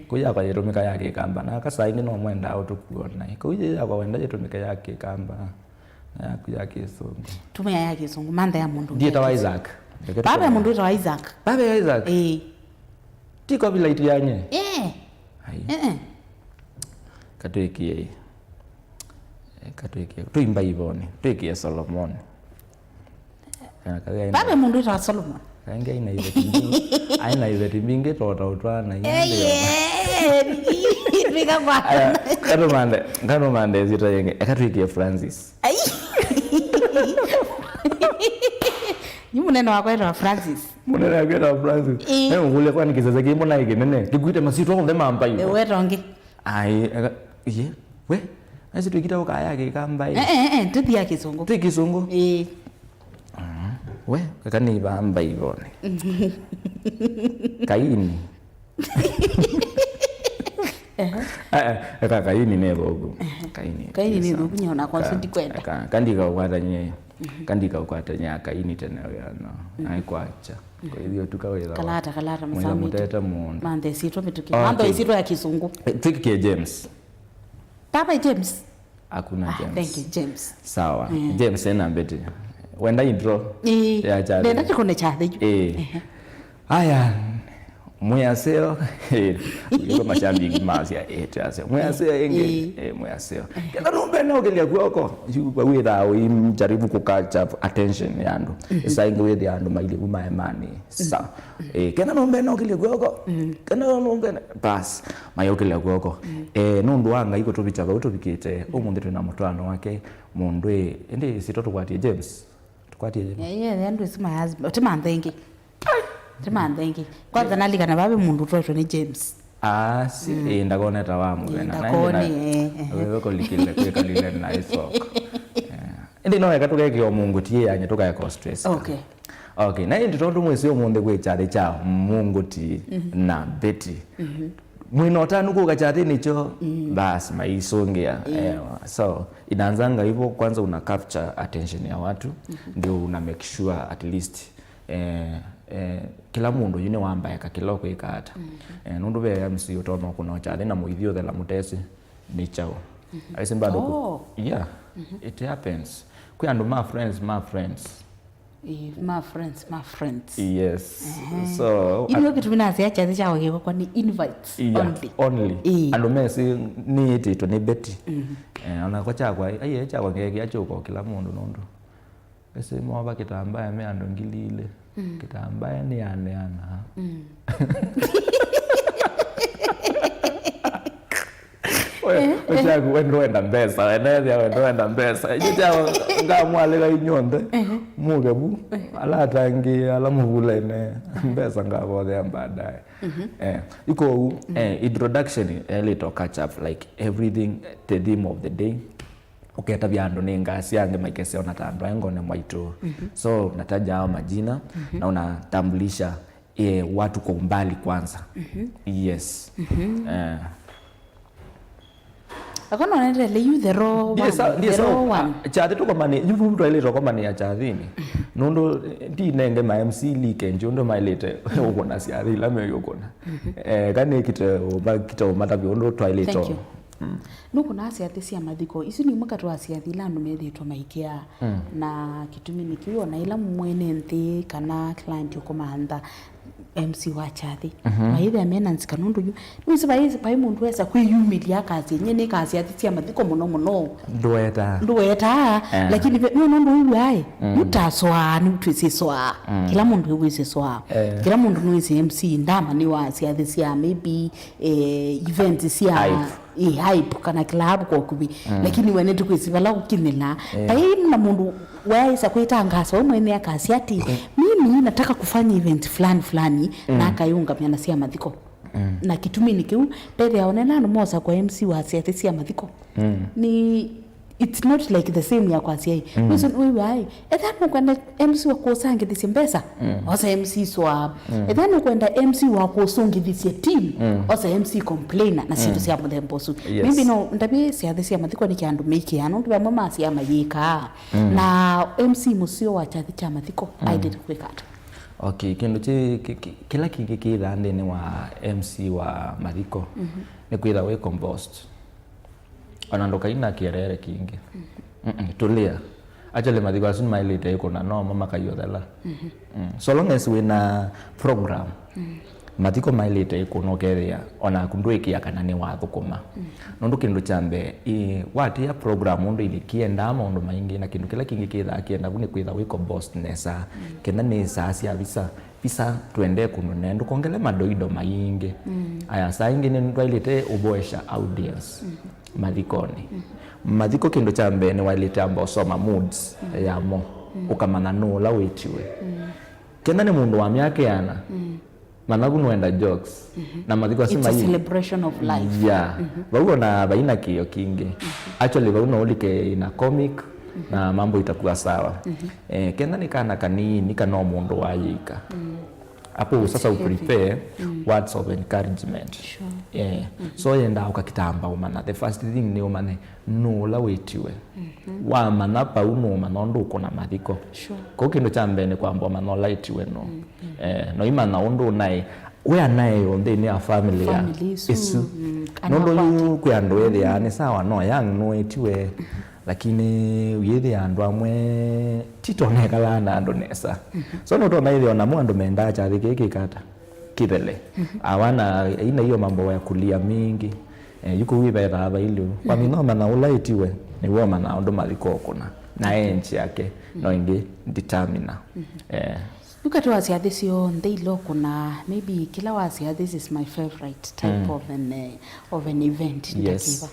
Kũu yakwa yĩtũmĩka ya Kĩkamba. Na aka saa ingĩ no mwendaa ũtũkuo naĩ. Kũu yĩ yakwa wenda yĩtũmĩke ya Kĩkamba. Na yaku ya Kĩsũngũ. Tũmĩa ya Kĩsũngũ. Mantha ya mũndũ. Ndiĩtawa Isaac. Baba ya mũndũ wĩtawa Isaac. Baba ya Isaac. Ĩĩ. Ti copyright yanye. Ĩĩ. Ai. Ĩĩ. Katwĩkie. Katwĩkie. Twĩmba ivoni. Twĩkie Solomoni. Kana kau aĩ na, vave mũndũ wĩtawa Solomon. Kaingĩ aĩ na iveti mbingĩ, aĩ na iveti mbingĩ tota ũtwana. Eye, vika kwa. Aya, katumande, katumande zita yenge. Eka twĩkie Francis. Ai. Yu mũnene wakwa wĩtawa Francis. Mũnene wakwa wĩtawa Francis. Ĩ. He ũkũlya kwani kĩsese kĩĩ mbona ĩ kĩnene? Kĩkuĩte masitwa onthe ma mbai. Ĩ, weta ũngĩ. Ai, eka, ye, we, aisi twĩkita ũkaya Kĩkamba ĩ. Eh, eh, eh, tũthi ya Kĩsũngũ. Twĩ Kĩsũngũ? Ĩĩ. Mm. We, eka nĩ ivamba ivone. Kaini. Ehe. Eh, eh, eka Kaini nĩ thũku. Ehe. Kaini. Kaini nĩ thũku, nyie ona kwa sindi kwenda. Ka, ka ndikaũkwata nyie. Kandika ũkwatany'a Kaini tene wĩano. Aikwakya. Kwa hivyo tuka wĩthawa. Kalata, kalata, mũsamĩte. Mũtete mũndũ. Manthe sitwa mĩtũkĩ. Okay. Manthe sitwa ya Kĩsũngũ. Eh, twĩkie James. Papa James. Hakuna James. Ah, thank you, James. Sawa. James ena mbeti. Wenda intro. Ĩĩ. Ya chale. Ndenda kĩkone cha theju. Ĩĩ. Aya, mwĩaseo. Iko mashabiki masya, eh, twĩaseo. Mwĩaseo ĩngĩ, eh, mwĩaseo. Kenda nũmbene ũkĩlya kw'oko, yu wĩthaa ũimjaribu kũkatcha attention ya andũ. Ĩsa ĩngĩ wĩthĩa andũ mailĩvu maemanĩ. Sa. Eh, kenda nũmbene ũkĩlya kw'oko. Kenda nũmbene, bas, mayũkĩlya kw'oko. Eh, nũndũ wa Ngai kũtũvikya vau tũvikĩte, ũmũnthĩ twĩna mũtwaano wake, mũndũ ĩ, ĩndĩ sitwa tũkwatie James. Tũkwatie James. Eh, yeah, andũ ĩsu mayas-, ti mantha ĩngĩ. Ti mantha ĩngĩ. Kwanza nalikana vave mũndũ ũtwaĩtwe nĩ James. Ah, si, eh, ndakone ta wa mũthenya. Eh, ndakone, eh, eh. Wewe kolikile kwekalile na isoko. Eh. Ĩndĩ no eka tũkekĩa Mũngũti yanye tũkaeka stress. Okay. Okay, na ĩndĩ tondũ mwĩsĩ ũmũnthĩ kwĩ kyathĩ kya Mũngũti na Betty. Mwĩna ũtanu kũka kyathĩnĩ kyo, basi maisũngĩa. Ewa. So, inaanzanga hivyo, kwanza una capture attention ya watu, ndio una make sure at least eh, eh, kĩla mũndũ yu nĩwambaeka kĩla ũkwĩka ata. Eh, nũndũ ve M C ũtonya kũna kyathĩ na mũithi ũthela mũtesĩ nĩ kyaũ. Aisĩ bado ku-, oh, yeah, it happens. Kwĩ andũ ma friends, ma friends. Eh, ma friends, ma friends. Yes. So, ĩndĩ kĩtumi nasya kyathĩ kya wagĩkwa kwa nĩ invites, yeah, only. Only. Eh. Andũ mesĩ nĩĩtĩtwe nĩ Betty. Eh, ona kwa kyakwa, aiye kyakwa ngekĩa kyũko kĩla mũndũ nũndũ. Ĩsĩ mova kĩtambaya me andũ ngili ilĩ. Kĩtambaya nĩ aneana. We, eh, we eh. Kyaku, we ndwenda mbesa, we nethĩa we ndwenda mbesa. Inyuĩ kya ngamwalĩka inyuonthe, mũke vu, ala atangĩ, ala mũvulaine, mbesa ngavothea baadaye. Eh, iko ũu, eh, introduction, eh, little catch up, like everything, the theme of the day. Ũketavya andũ nĩ ngasya angĩ maikeseo na ta andũ aĩ ngone mwaitũ. So, unataja hao majina, na unatambulisha eh, watu kwa umbali kwanza. Yes. Eh. Ako nonetele you the raw one, ndiye sa- ndiye the sa- raw one. Kyathi tũkomani, yu vu twaĩlĩte ũkomani ya kyathini. Nũndũ, eh, ndinenge ma M C like nji ũndũ maĩlĩte ũkũna syathi ila meũkũna. Eh, kanĩkite ũmakite ũmatavya ũndũ twaĩlĩte. Thank you. Nũkũnaa syathi sya mathiko. Isu nĩ imwe katĩ wa syathi ila andũ methĩĩtwe maikĩaa. Na kĩtumi nĩ kĩu, ona ĩla mwene nthĩ kana client ũkũmantha M C wa kyathi, maĩthĩa mena nzika nũndũ yu. Nĩwĩsĩ vai, vai mũndũ wesa kwĩyumĩlya akasya, "Nyie nĩkaa syathi sya mathiko mũno mũno." Ndũwetaa. Ndũwetaa, eh, lakini ve- nĩ nũndũ ũw'aĩ, yu tasoaa, nĩ twĩsĩsoaa. Kĩla mũndũ wĩsĩsoaa. Eh. Kĩla mũndũ nĩwĩsĩ M C ndama nĩ wa syathi sya maybe, eh, events sya hype. Ĩ, hype kana club kwa ũkuvĩ. Lakini we nĩtũkwĩsĩ vala ũkinyĩla. Eh. Vai na mũndũ waĩsa kwĩtangaasa we mwene akasya atĩ, "Mimi nataka kufanya event fulani fulani," na akayũngamya na sya mathiko. Na kĩtuminĩ kĩu, vethĩa onena andũ mosa kwa M C wa syathi sya mathiko. Nĩ It's not like the same ya kwasya ĩ. Wĩsĩ wĩw'aĩ, ethĩa nũkwenda M C wa kũsangĩthĩsya mbesa, osa M C soa. Ethĩa nũkwenda M C wa kũsũngĩthĩsya team, osa M C complainer na syĩndũ sya mũthemba ũsu. Yes. Maybe no ndavye syathi sya mathiko nĩ kĩandũ mĩkĩa, nũndũ vamwe masya mayĩkaa. Na M C mũseo wa kyathi kya mathiko, aĩlĩte kwĩka ata? Okay, kĩndũ kĩ- kĩ- kĩ- kĩla kĩngĩ kĩthaa nthĩnĩ wa M C wa mathiko nĩ kwĩtha wĩ composed. Ona ndũkaina kĩeleele kĩngĩ. Mm-mm, tũlĩa. Actually, mathiko asu nĩmaĩlĩte ĩkũna, no mo makaiũthela. Mm. So long as wĩna program, mathiko maĩlĩte ĩkũna ũkethĩa onaku ndwĩkĩa kana nĩwathũkũma. Nũndũ kĩndũ kya mbee, ĩ, watĩa program ũndũ ĩlĩkie, endaa maũndũ maingĩ, na kĩndũ kĩla kĩngĩ kĩthaa kĩenda vu nĩ kwĩtha wĩ composed nesa, kenda nĩ saa sya visa. Visa twende kũndũ ne ndũkongele madoido maingĩ. Aya, saa ingĩ nĩ twaĩlĩte ũvoesha audience mathikonĩ. Mathiko kĩndũ kya mbee nĩ waĩlĩte amba ũsoma moods yamo, ũkamanya nũ ũla wĩtiwe. Kenda nĩ mũndũ wa myaka ĩana, manya vu nũenda jokes, na mathiko asu. It's a celebration of life. Yeah. Vau ona vaina kĩo kĩngĩ. Actually, vau no ũlike ina comic, na mambo itakuwa sawa. Eh, kenda nĩ kana kanini kana o mũndũ wayĩika. Hapo sasa uprepare words of encouragement. Sure. Eh, so yenda ũkakitamba ũmanya. The first thing nĩ ũmanye nũ ũla wĩtiwe. Wamanya vau nũũmanya ũndũ ũkũna mathiko. Sure. Kau kĩndũ kya mbee nĩ kwamba ũmanya ũla ĩtiwe nũ. Eh, no imanya ũndũ ũnaĩ we anaeyo nthĩnĩ ya family ya family isu. Isu. Nũndũ yu kwĩ andũ ethĩaa nĩ sawa no young nũĩtiwe, lakini ũyĩthĩa andũ amwe tito nekalaa na andũ nesa. So nũtona ĩthĩa onamo andũ mendaa kyathĩ kĩĩ kĩkata kĩthele. Awana ina hiyo mambo ya kulia mingi. Eh, yuko wĩvethaa vailu. Wamina ũmanya ũla ĩtiwe, nĩw'o ũmanya ũndũ mathiko ũkũna. Na enji yake, no ĩngĩ determiner. Eh. Yu katĩ wa syathĩ syonthe ila ũkũnaa, maybe kĩla wasya, "This is my favorite type of an, eh, of an event." Yes. Nĩ kĩva?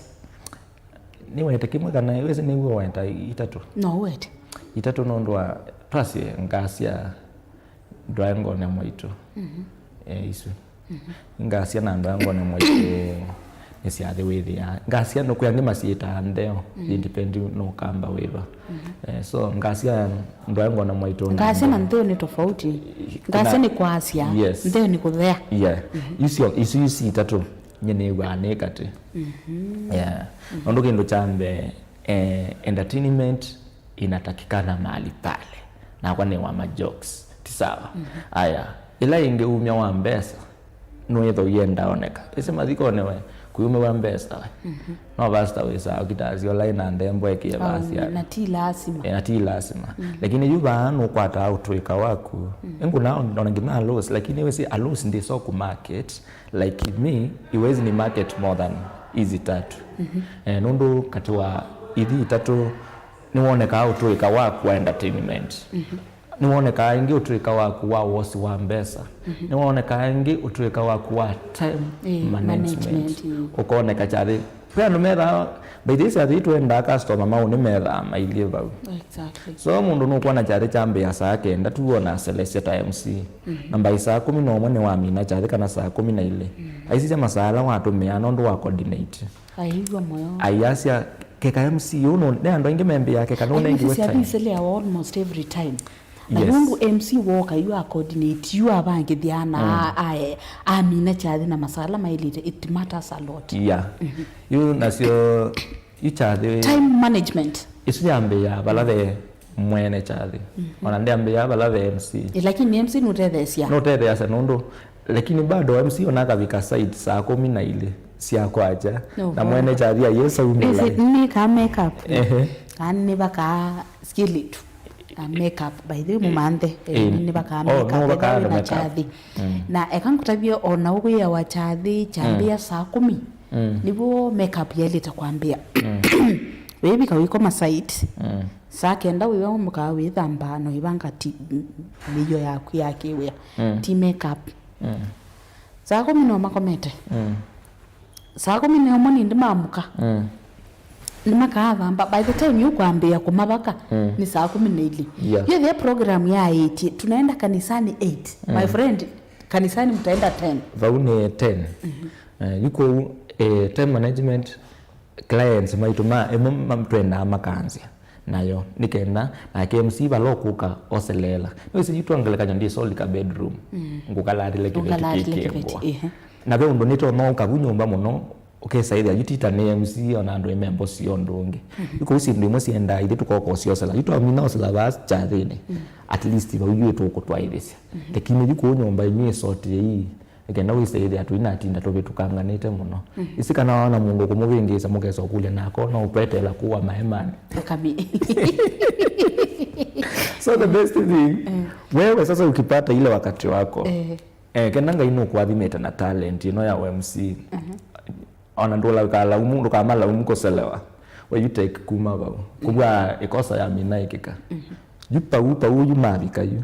Nĩwete kĩmwe kana wĩsĩ nĩw'o weta itatũ? No wete. Itatũ nũndũ wa twasye ngasya ndwae ngone mwaitũ. Eh, isu. Ngasya na andũ a ngone mwaitũ nĩ syathĩ wĩthĩaa. Ngasya nũkwĩ angĩ masyĩtaa ntheo, it depend nũkamba wĩva. Eh, so ngasya andũ a ngone mwaitũ na ngasya na ntheo nĩ tofauti. Ngasya nĩ kwasya, yes, ntheo nĩ kũthea. Yeah. Icio, isu isi itatũ nye nĩw'aa nĩ katĩ. Yeah. Nũndũ kĩndũ kya mbee, eh, entertainment inatakikana mahali pale. Nakwa nĩ wa ma jokes. Ti sawa. Aya, ĩla ĩngĩ umya wa mbesa, nũĩtha ũyenda oneka. Ĩsĩ mathikonĩ we, kũyumĩwa mbesa we. No vasta wĩsaa ũkitasya ũla ĩna ndembo ekie vasi na ti lasima. E, na ti lasima. Lakini yu vaa nũkwataa ũtũĩka waku. Ĩngũna ona nginya alosi, lakini wĩsĩ alosi ndĩso ku market. Like me, iwezi ni market more than izi tatu. Eh, nũndũ katĩ wa ithi itatũ, nĩwonekaa ũtũĩka waku wa entertainment. Nĩwonekaa ĩngĩ ũtw'ĩka waku wa wosi wa mbesa. Nĩwonekaa ĩngĩ ũtw'ĩka waku wa time Eh, management. management, mm. Ũkoneka kyathĩ. Kwĩ andũ methaa, by the way, kyathĩ twendaa customer mau nĩmethaa mailyĩ vau. Exactly. So mũndũ nũkwona kyathĩ kyambĩĩa saa kenda tu wona aselesya ta M C. Na by saa kũmi na ũmwe nĩwamina kyathĩ kana saa kũmi na ilĩ. Aisisya masaa ala watũmĩaa nũndũ wa coordinate. Aiw'a mũyo. Aiasya, "Keka M C ũũ nũ-, nĩ andũ aingĩ membĩaa keka nũnengiwe time." Aisisya thĩsĩlĩawa almost every time. Na Yes. nũndũ M C woka yu a coordinate yu avangĩthya na a- ae- amina kyathĩ na masaa ala maĩlĩte, it matters a lot. Yeah. Yu nasyo yu kyathĩ Time management. Isu yambĩĩa vala ve mwene kyathĩ. Ona ndĩambĩĩa vala ve M C. Ĩ, lakini M C nũtetheesya. Nũtetheasya nũndũ, lakini bado M C ona akavika site saa kũmi na ilĩ sya kwakya, No, na mwene kyathĩ ayĩsaumĩla. Nĩkaa makeup. Ehe. Kana nĩvakaa skilitu. Na makeup, by the way, mũmanthe. Eh, Eh, nĩvakaa oh, makeup, no, vakaa ethĩwa wĩna makeup. Kyathĩ. Na eka ngũtavye ona ũkwĩawa kyathĩ kyambĩa saa kũmi. Nĩvo makeup yaĩlĩte kwambĩa. Wĩvika wĩkoma site. Saa kenda wĩva mũkaa wĩthamba na wĩvanga ti mĩio yaku ya kĩwĩa. Ti makeup. Saa kũmi no makomete. Saa kũmi na ũmwe nĩndĩ mamũka. Nĩmakaathamba. By the time yũkwambĩĩa kũmavaka, nĩ saa kũmi na ilĩ. Yeah. Yĩthĩa program yaĩtye, "Tunaenda kanisani eight." My friend, kanisani mtaenda ten. Vau nĩ ten. Eh, yu kũu, eh, time management, clients maitũ ma, ĩmwe ma-, twendaa makanzya nayo, nĩ kenda nake M C vala ũkũka oseleela. Nĩwĩsĩ yu twa ngelekany'o ndĩsolika bedroom. Ngũkalaatĩle kĩveti Ngũkalaatĩle kĩkĩngwa. Kĩveti, ehe. Na ve ũndũ nĩtonya ũka vu nyũmba mũno, ũkesa ĩthĩa yu tita nĩ M C ona andũ ĩmembo sio ũndũ ũngĩ. Yu kũu syĩndũ imwe syendaa ithyĩ tũkoka ũsyosela. Yu twamina osela vaa kyathĩnĩ. At least vau yu ĩtũkũtwaĩthĩsya. Lakini yu kũu nyũmba inyu ĩsotie ii, nĩ kenda wĩse ĩthĩa tũinatinda tũvĩtũkanganĩte mũno. Ĩsĩ kana waona mũndũ kũmũvĩngĩĩsya mũkesa ũkũlya nako no ũkweteela kũwa maemanĩ. Akami. So the best thing, wewe sasa ukipata ile wakati wako, Eh. Eh, kenda Ngai nũkũathimĩte na talent ĩno ya U M C. Ona ndũla ũkalaumu, ndũkamalaumu kũselewa. We you take kuma vau. Kũvwa ĩkosa ya mina ĩkĩka. Yu pau, pau yu mavika yu.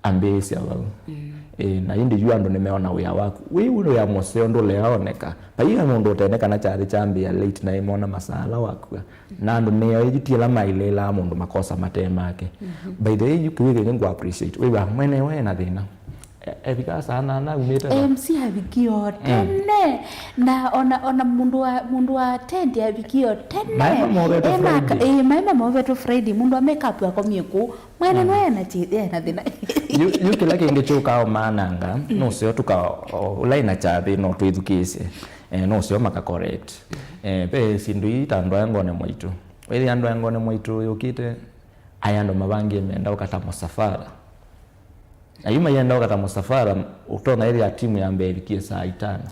Ambĩĩsya vau. Eh, na ĩndĩ yu andũ nĩmeona wĩa waku. Wĩ wĩa mũseo ndũleaoneka. Vaiya mũndũ ũtene kana kyathĩ kyambĩa late na ĩmona masaa ala wakua. Na andũ nĩo ĩyu ti ala mailĩlaa mũndũ makosa mate make. By the way, yu kĩwĩthĩ nĩ ngũ appreciate. Wĩwa mwene we na thĩna. E-, evikaa saa nana aumĩte va? M C avikie o tene. Na ona, ona mũndũ wa, mũndũ wa tent avikie o tene. Maema movetwe Ema ka-, Friday. Ĩĩ, maema movetwe Friday. Mũndũ wa makeup akomie kũu. Mwene no ena chi-, ena thĩna. Yu, yu kĩla kĩngĩ kyũkaa ũmaananga, nũseo tũka, o, ũla ĩna kyathĩ no twĩthukĩĩsye. Eh, nũseo maka correct. Eh, ve syĩndũ ii ta andũ aya ngone mwaitũ. Wĩthĩa andũ aya ngone mwaitũ yũkĩte, aya andũ mavangie menda ũkata mũsafara. Na yu mayenda ũkata mũsafara, ũtonya ĩthĩa timu ya mbee ĩvikie saa itano.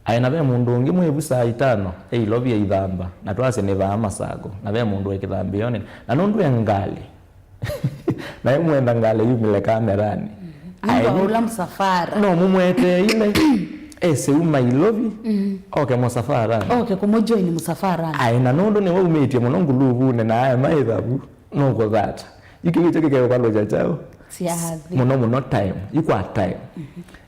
Aĩ na ve mũndũ ũngĩ mwĩvu saa itano, e ilovi aithamba, na twasye nĩ vaa Masago, na ve mũndũ e kĩthambĩonĩ, na nũndũ e ngalĩ. Na ĩmwenda ngalĩ yumĩle kameranĩ. Nũndũ wa ũla mũsafara. No mũmweteeile, ese uma ilovi, oke mũsafaranĩ. Oke kũmũjoin mũsafaranĩ. Aĩ na nũndũ nĩwaumĩtye mũno nguluvunĩ na aema ĩthavu. Nũkũthata. Yu kĩu kĩkyo kĩkeũvalũkya kyaũ? Syathi. Mũno mũno time. Yu kwa time.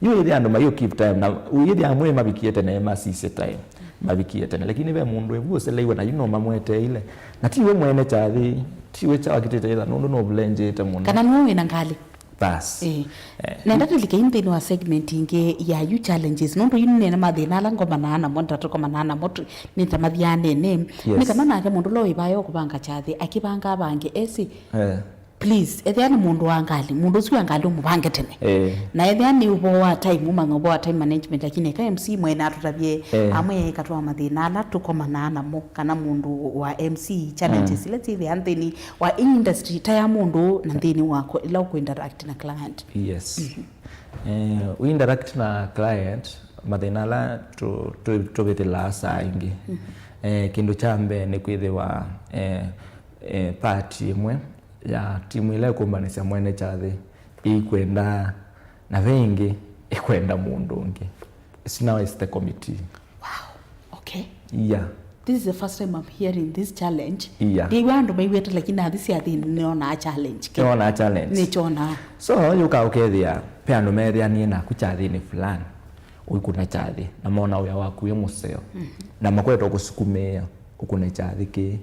Yu ĩthĩa andũ mayũ keep time na ĩthĩa amwe mavikie tene masisye time. Mavikie tene. Lakini ve mũndũ evu ũseleiwe na yu no mamweteile. Na tiwe mwene kyathi, tiwe kyawa kitĩte ĩtha nũndũ no vulenjĩte mũno. Kana nĩwe wĩna ngalĩ. Bas. Eh. Eh. Nenda tũlike yu nthĩnĩ wa segment ingĩ ya yu challenges. Nũndũ yu nĩneena mathĩna ala ngomanaa namo, ndatũkomanaa namo, tu-, nĩ ta mathianene. Yes. Nĩ kana nake mũndũ ũla wĩvaya ũkũvanga kyathi, akĩvanga avange esi. Eh. Please, ethĩa nĩ mũndũ wa ngalĩ, mũndũ ũsu wa ngalĩ ũmũvange tene. Eh. Na ethĩa nĩ ũvoo wa time, ũmanya ũvoo wa time management, lakini eka M C mwene atũtavye, eh, amwe katwa mathĩna ala tũkomanaa namo, kana mũndũ wa M C challenges ila syĩthĩa nthĩnĩ wa industry ta ya mũndũ na nthĩnĩ wako ila ũkũ interact na client. Yes. Eh, we interact na client, mathĩna ala tũ-, tũ-, tũvĩtĩlaa saa ingĩ. Eh, kĩndũ kya mbee nĩ kwĩthĩwa, eh, eh, part ĩmwe ya timu ĩla ĩkũmbanĩsya mwene kyathĩ ĩikwenda, na ve ĩngĩ ĩkwenda mũndũ ũngĩ. It's now it's the committee. Wow. Okay. Yeah. This is the first time I'm hearing this challenge. Yeah. Ndiw'a andũ maiw'ĩte, lakini nathi syathĩnĩ nĩonaa challenge. Nĩonaa challenge. Nĩkyonaa. So, yũka ũkethĩa, ve andũ meethĩanie naku kyathĩnĩ fulani, ũikũna kyathĩ, na mona wĩa waku wĩ mũseo, mm-hmm, na makwetwa kũsukumĩĩa ũkũne kyathĩ kĩĩ.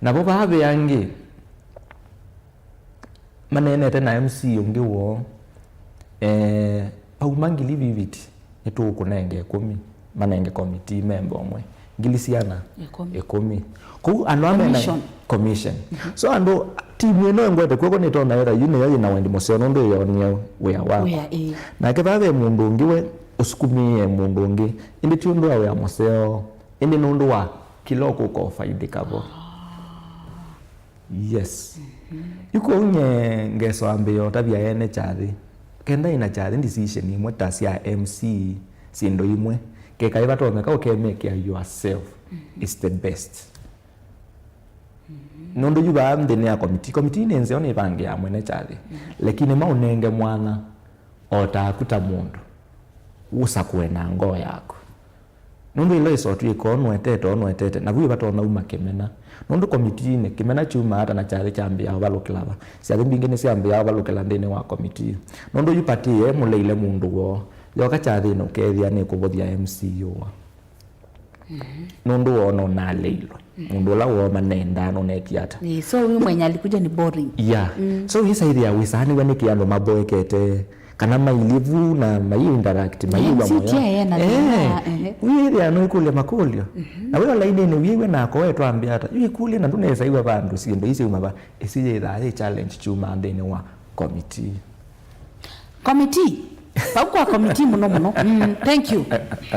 Navo vaa ve angĩ, maneenete na M C ũngĩ woo, eh, pauma ngili viviti, nĩtũũkũnenge ĩkũmi, manenge komitii memba ũmwe, ngili siana ĩkũmi. Ĩkũmi. Kũu andũ amena commission. Commission. Mm-hmm. So andũ, timu ĩno ĩngwete kw'oko nĩtonya ĩla yu nĩyo yĩna wendi mũseo nũndũ ĩyonie wĩa wakwa. Wĩa, ĩĩ. Nake vaa ve mũndũ ũngĩ we ũsukumĩĩe mũndũ ũngĩ, ĩndĩ ti ũndũ wa wĩa mũseo, ĩndĩ nũndũ wa kĩla ũkũka ũfaidĩka vo. Yes. Mm-hmm. Yu kwoou nye ngeso ambĩĩa ũtavya ene kyathĩ. Kenda ĩna kyathĩ decision imwe ta sya M C syĩndũ imwe. Keka ĩvatonyeka ũkemekĩa yourself is the best. Mm-hmm. Nũndũ yu vaa nthĩnĩ ya committee. Committee nĩ nzeo nĩvangĩaa mwene kyathĩ. Mm-hmm. Lakini maũnenge mwana o taku ta mũndũ. Ũsakũe na ngoo yaku. Nũndũ ĩla ĩsotw'ĩka ũũ nũetete, ũũ nũetete, navu ĩvatonya uma kĩmena. Nũndũ komitiinĩ, kĩmena kyumaa ata na kyathĩ kyambĩĩa ũvalũkĩla va? Syathĩ mbingĩ nĩsyambĩĩa ũvalũkĩla nthĩnĩ wa komitii. Nũndũ yu pati ĩyo ĩmũleile mũndũ woo, yoka kyathĩnĩ ũkethĩa nĩkũvũthya M C yũa. Nũndũ woo nũnaleilwe. Mũndũ ũla woo manendaa nũneekie ata? Ĩĩ, so huyu mwenye alikuja ni boring. Yeah. So wĩsaĩthĩa wĩsaanĩw'a nĩkĩ andũ maboekete, kana mailyĩ vu na mai interact, maiw'a M C moyo. Tia ena thĩna, ehe. Wĩĩthĩa nũikũlya makũlyo. Na wĩ o lainĩnĩ wĩw'e nako we twambĩa ata? Yu ikũlye na ndũnesa iw'a vandũ syĩndũ ii syauma va, ĩsu yĩthaa yĩ challenge kyumaa nthĩnĩ wa committee. Committee. Vau kwa committee mũno mũno. Mm, thank you.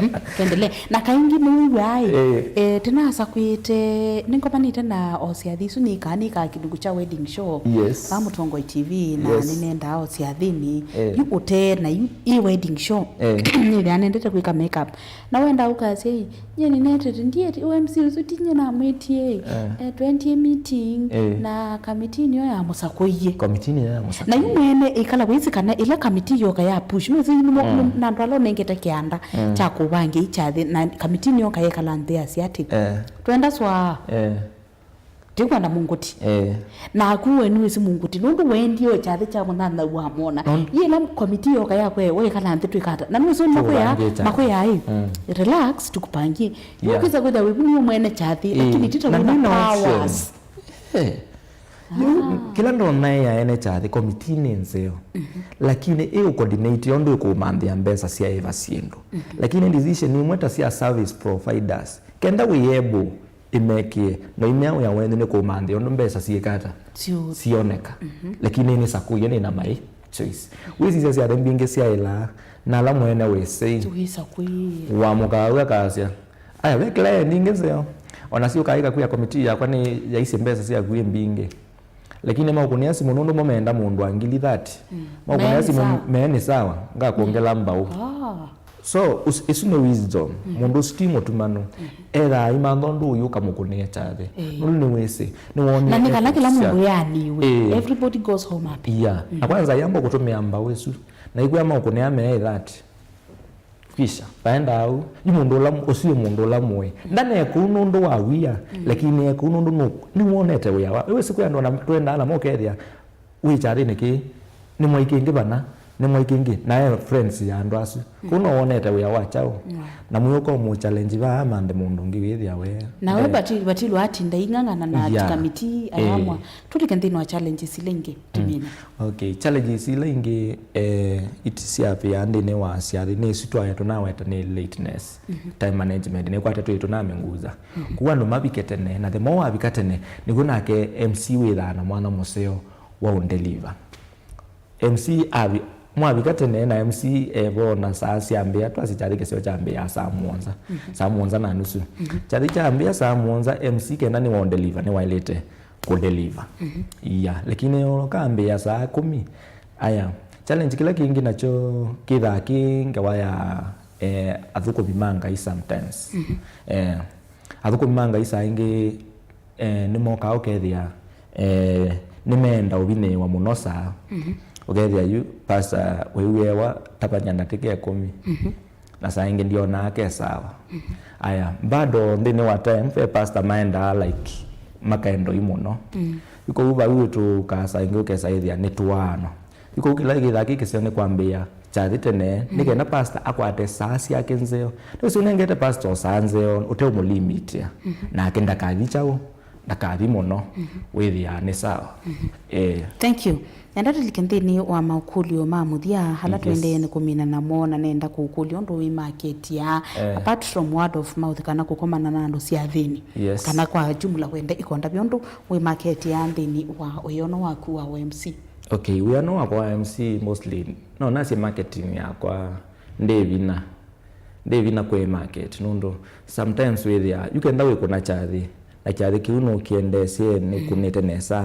Mm, tuendelee. Na kaingĩ nĩwĩw'aa ĩ, eh, eh, tĩnasakũĩte, nĩngomanĩte na o syathi isu nĩkaa nĩkaa kĩlungu kya wedding show. Yes. Va Mũtongoi T V na, yes, nĩnendaa o syathĩnĩ. Eh. Yu ũtee na yu ĩ wedding show. Eh. Nĩthĩa nendete kwĩka makeup. Na wenda ũkasya ĩ, nye nĩnetete ndieti, ũ M C ũsu ti nye namwĩtie ĩ. Eh. Eh, twenty meeting, eh, na committee nĩyo yamũsakũie. Committee nĩyo yamũsakũie. Na yu mwene ĩkala wĩsĩ kana ĩla committee yoka ya push, nũsĩ nĩ mo-, mm, na andũ ala ũnengete kĩanda, mm, kya kũvangĩa ikyathĩ, na committee nĩyoka yekala nthĩ yasya atĩ, eh, twenda swaa. Eh. Tikwenda mũngũti. Eh. Naku we nĩwĩsĩ mũngũti. Nũndũ wendie o kyathĩ kya mũnyanyaũ wamwona. Yĩla komiti yoka yakwe, wekala nthĩ twĩkata. Na nũsĩ makwĩa, makwĩa ĩ. Mm. Relax, tukupangie. Yeah. Ũkĩsa kwĩtha wĩvu nĩwe mwene kyathĩ, eh, lakini tita wĩna powers. Eh. Yu, kĩla ndonae ya ene kyathĩ, komiti nĩ nzeo. Mhm. Lakini ĩ ũcoordinate ũndũ ĩkũmanthĩa mbesa sya ĩva syĩndũ. Mhm. Lakini decision imwe ta sya service providers. Kenda wĩ able, ĩmekĩe, na imea wĩa wenyu nĩ kũmanthĩa ũndũ mbesa syĩka ata? Syu-, sioneka. Mhm. Lakini nĩsakũie nĩ na my choice. Wĩsisya syathĩ mbingĩ syaĩlaa, na ala mwene wĩsĩ. Wĩsakũie. Wamũkaa wĩ akasya, aya, ve client ingĩ nzeo. Ona syũkaa ikakwĩa committee yakwa nĩ yaisye mbesa syaku ĩ mbingĩ. Lakini maũkũnĩa simũ nũndũ mo meenda mũndũ wa ngili thirty. Mm. Maũkũnĩa simũ, mee nĩ sawa, ngakwongela mbaũ. Ah. So, ũs-, ĩsu nĩ wisdom. Mm. Mũndũ ũsu ti mũtumanu. Mm. Ethaa aimantha ũndũ ũyũ ũkamũkũnĩa kyathĩ. Eh. Nũndũ nĩwĩsĩ, nĩwonie. Na nĩ kana kĩla mũndũ yaaniwe. Eh. Everybody goes home happy. Yeah. Mm. Na kwanza yamba kũtũmĩa mbaũ ĩsu. Na ikwĩa maũkũnĩa mee thirty. Kwisha, vaendaa ũu. Yu mũndũ ũla, ũsu ĩ mũndũ ũla mũĩ. Ndanekũu nũndũ wa wia, mm, lakini ekũu nũndũ nũ-, nĩwonete wĩa wa. Ĩwĩsĩ kwĩ andũ ona twendaa namo ũkethĩa wĩ kyathĩnĩ kĩĩ, nĩ mwaikĩngĩ vana, nĩ mwaikĩngĩ, na e friends ya andũ asu. Kũu no wonete wĩa wa kyaũ. Mm. Na mwĩũka ũmũ challenge vaa amanthe mũndũ ũngĩ wĩthĩa we. Na we nde- Batilwa, Batilwa atinda ing'ang'ana na, yeah, ti kamiti, eh, ayamwa. Tũlike nthĩnĩ wa challenges ila ingĩ, mm, tũmina. Okay, challenges ila ingĩ, eh, it syavĩa nthĩnĩ wa syathĩ nĩ isu twaetwe naweta nĩ lateness, mhm, time management, nĩkwate twĩ tũnamĩnguza. Mhm. Kũu andũ mavike tene, na the more wavika tene, nĩguo nake M C wĩthaa na mwanya mũseo wa ũndeliver. M C avi-, mwavika tene na M C evo na saa syambĩa, twasya kyathĩ kĩseo kyambĩaa saa mũonza. Mhm. Saa mũonza na nusu. Mhm. Kyathĩ kyambĩa saa mũonza, M C kenda nĩwa ũndeliver, nĩwaĩlĩte kũndeliver. Mhm. Iya, lakini ũkambĩĩa saa kũmi. Aya, challenge kĩla kĩngĩ nakyo kĩthaa kĩ ngewa ya, eh, athũkũmi ma Ngai sometimes. Mhm. Eh, athũkũmi ma Ngai saa ingĩ, eh, nĩmokaa ũkethĩa, eh, nĩmeenda ũvinĩĩwa mũno saa. Mhm. Ũkethĩa yu pastor wĩw'eewa tavany'a ndatĩka ĩkũmi. Mhm. na saa ingĩ ndionaa ke sawa. Aya, bado nthĩnĩ wa time, ve pastor maendaa, like, makaendoi mũno. Iko u vau tũkaa saa ingĩ ũkesa ĩthĩa nĩ twaano. Iko u kĩla kĩthaa kĩ kĩseo nĩ kwambĩĩa kyathĩ tene, nĩ kenda pastor akwate saa syake nzeo. Nĩwĩsĩ ũnengete pastor o saa nzeo, ũteũmũlimĩtĩa. Nake ndakathi kyaũ, ndakathi mũno, wĩthĩaa nĩ sawa. Eh. Thank you. Nenda tũlike nthĩnĩ wa maũkũlyo ma mũthya ala tũendee nĩ kũmina namo, na nenda kũũkũlya ũndũ wĩ market ya, eh, apart from word of mouth kana kũkomana na andũ syathĩnĩ, yes, kana kwa jumla wende ikonda vyondũ wĩ market ya nthĩnĩ wa ũyono waku wa U M C. Okay, wĩano wakwa wa M C mostly, no nasye marketing yakwa ndĩ vinya, ndĩ vinya kwĩ market, nũndũ sometimes wĩthĩa, yu kenda wĩkũna kyathĩ, na kyathĩ kĩu nũkĩendeesye nĩkũnĩte nesa,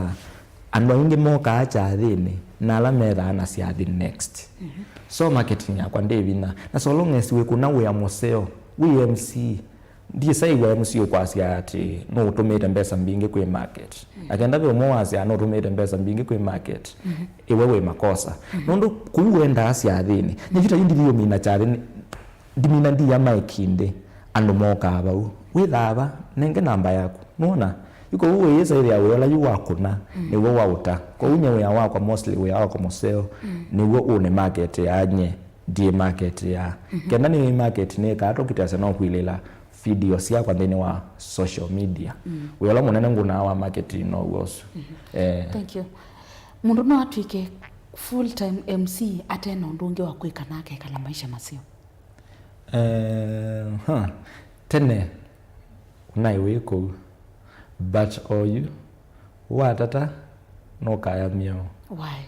andũ aingĩ mokaa kyathĩnĩ, na ala methaa na syathĩ next. So marketing yakwa ndĩ vinya, na so long as wĩkũna wĩa mũseo, wĩ M C, Ndiĩsa ĩw'a M C ũkwasya atĩ nũũtũmĩte mbesa mbingĩ kwĩ market. Na kenda ve ũmwe wasya nũũtũmĩte mbesa mbingĩ kwĩ market, ĩwe wĩ makosa. Nũndũ kũu wendaa syathĩnĩ. Nyie ta yu ndithi ũmina kyathĩ, ndimina ndia maĩkindĩ, andũ mokaa vau. Wĩthaa va, nenge namba yaku. Nũona? Yu kũu wĩyĩsa ĩthĩa wĩa ũla yu wakũna, nĩw'o waũta. Kwoou nye wĩa wakwa, mostly wĩa wakwa mũseo, nĩw'o ũnĩ market ya nye. Ndiĩ market ya. Kenda nĩ market nĩ kaa tũkitasya no kwilĩla video syakwa nthĩnĩ wa social media. Wĩa ũla mũnene ngũnaa wa marketing no w'o ũsu. Eh. Thank you. Mũndũ no atw'ĩke full time M C ate na ũndũ ũngĩ wa kwĩka na akekala maisha maseo? Eh, huh. Tene naĩ wĩ kũu. But oyu, watata, nũkaya mĩao. Why?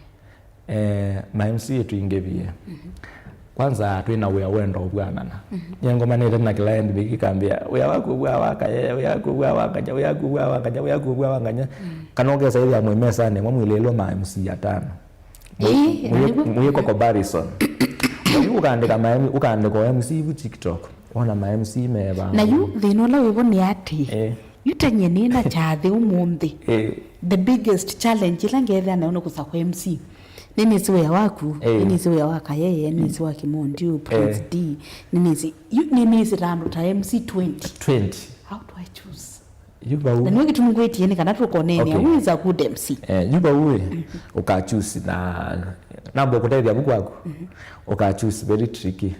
Eh, ma M C ĩtwingĩvie. Kwanza, twĩ na wĩa wenda ũvw'anana. Nĩngomanĩte na client mbingĩ kambĩa, "Wĩa waku ũvw'a wa kayeye, wĩa waku ũvw'a wa nganya, wĩa waku ũvw'a wa nganya, wĩa waku ũvw'a wa nganya." Kana ũkesa ĩthĩa mwĩ mesanĩ ĩmwe mwilĩĩlwe ma M C atano. Ĩĩ, na nĩw'o. Mwĩko comparison. Yu ũkaandĩka ma M-, ũkaandĩka o M C vu TikTok. Wona ma M C meva. Na yu thĩna ũla wĩvo nĩ atĩ, eh, yu tanyie nĩ na kyathĩ ũmũnthĩ. Eh. The biggest challenge ĩla ngeethĩa nayo nĩ kũsakwa M C. Nĩnĩsĩ wĩa waku, eh, nĩnĩsĩ wĩa wa Kayeye, nĩnĩsĩ wa Kimondiu, Prince, eh, D, nĩnĩsĩ, yu nĩnĩsĩ ta andũ ta M C twenty. Twenty. How do I choose? Yu vau. Na nĩwe kĩtumi ngwĩtie nĩ kana tũkoneenea. Okay. Who is a good M C? Eh, yu vau ĩ, ũkachoose na, namba ũkũtethya vu kwaku. Ũkachoose very tricky.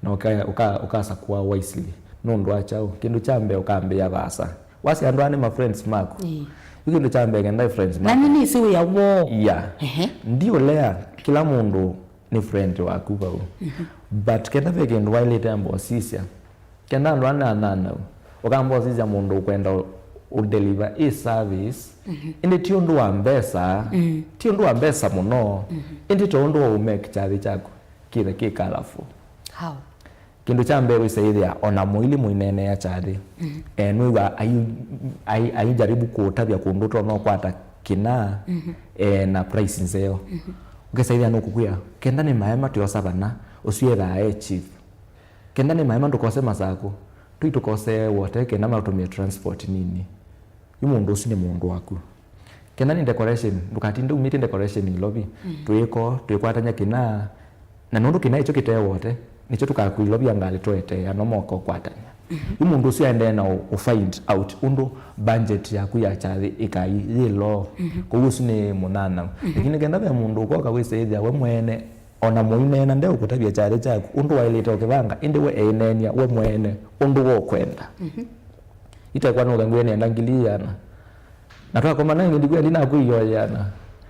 Na ũka-, ũka-, ũkasakũa wisely. Nũndũ wa kyaũ? Kĩndũ kya mbee ũkambĩĩa vaasa. Wasya andũ aa nĩ ma friends maku. Ĩĩ. Yu kĩndũ kya mbee kenda friends maku. Na nĩnĩsĩ wĩa woo. Yeah. Ehe. Ndiũlea kĩla mũndũ nĩ friend waku vau. But kenda ve kĩndũ waĩlĩte amba ũsisya, kenda andũ ana anyanyaũ, ũkamba ũsisya mũndũ ũkwenda ũ-, ũdeliver ĩ service, ĩndĩ ti ũndũ wa mbesa, ti ũndũ wa mbesa mũno, ĩndĩ ta ũndũ wa ũmake kyathĩ kyaku kĩthe kĩ colorful. How? Kĩndũ kya mbee wĩsaĩthĩa ona mũili mũineenea kyathĩ. Eh, nĩw'a ayu-, ai-, aijaribu kũũtavya kũndũ ũtonya ũkwata kĩna, eh, na price nzeo. Ũkesaĩthĩa nũkũkwĩa, kenda nĩ maema twĩosa vana, ũsu ethaa e chief. Kenda nĩ maema ndũkose Masakũ, tũi tũkose Wote kenda matũmĩe transport nini. Yu mũndũ ũsu nĩ mũndũ waku. Kenda nĩ decoration, ndũkatinde umĩtye decoration Ilovi. Twĩko, twĩkwatany'a kĩna, na nũndũ kĩna ĩkyo kĩte Wote, nĩkyo tũkakw'a Ilovi ya ngalĩ tũete, ano moka ũkwatany'a. Yu mũndũ ũsu aendee na ũ, ũ find out ũndũ budget yaku ya kyathĩ ĩkai yĩ low. Kwoou ũsu nĩ mũnyanyaũ. Lakini kenda ve mũndũ ũkoka wĩsĩĩthya we mwene, ona mũineena ndeũkũtavya kyathĩ kyaku ũndũ waĩlĩte ũkĩvanga, ĩndĩ we eineenea we mwene ũndũ we ũkwenda. Itekwa nũke ngwĩe nĩenda ngili iana. Na twakomana ĩngĩ ndikwĩa ndinakwĩie o ĩana.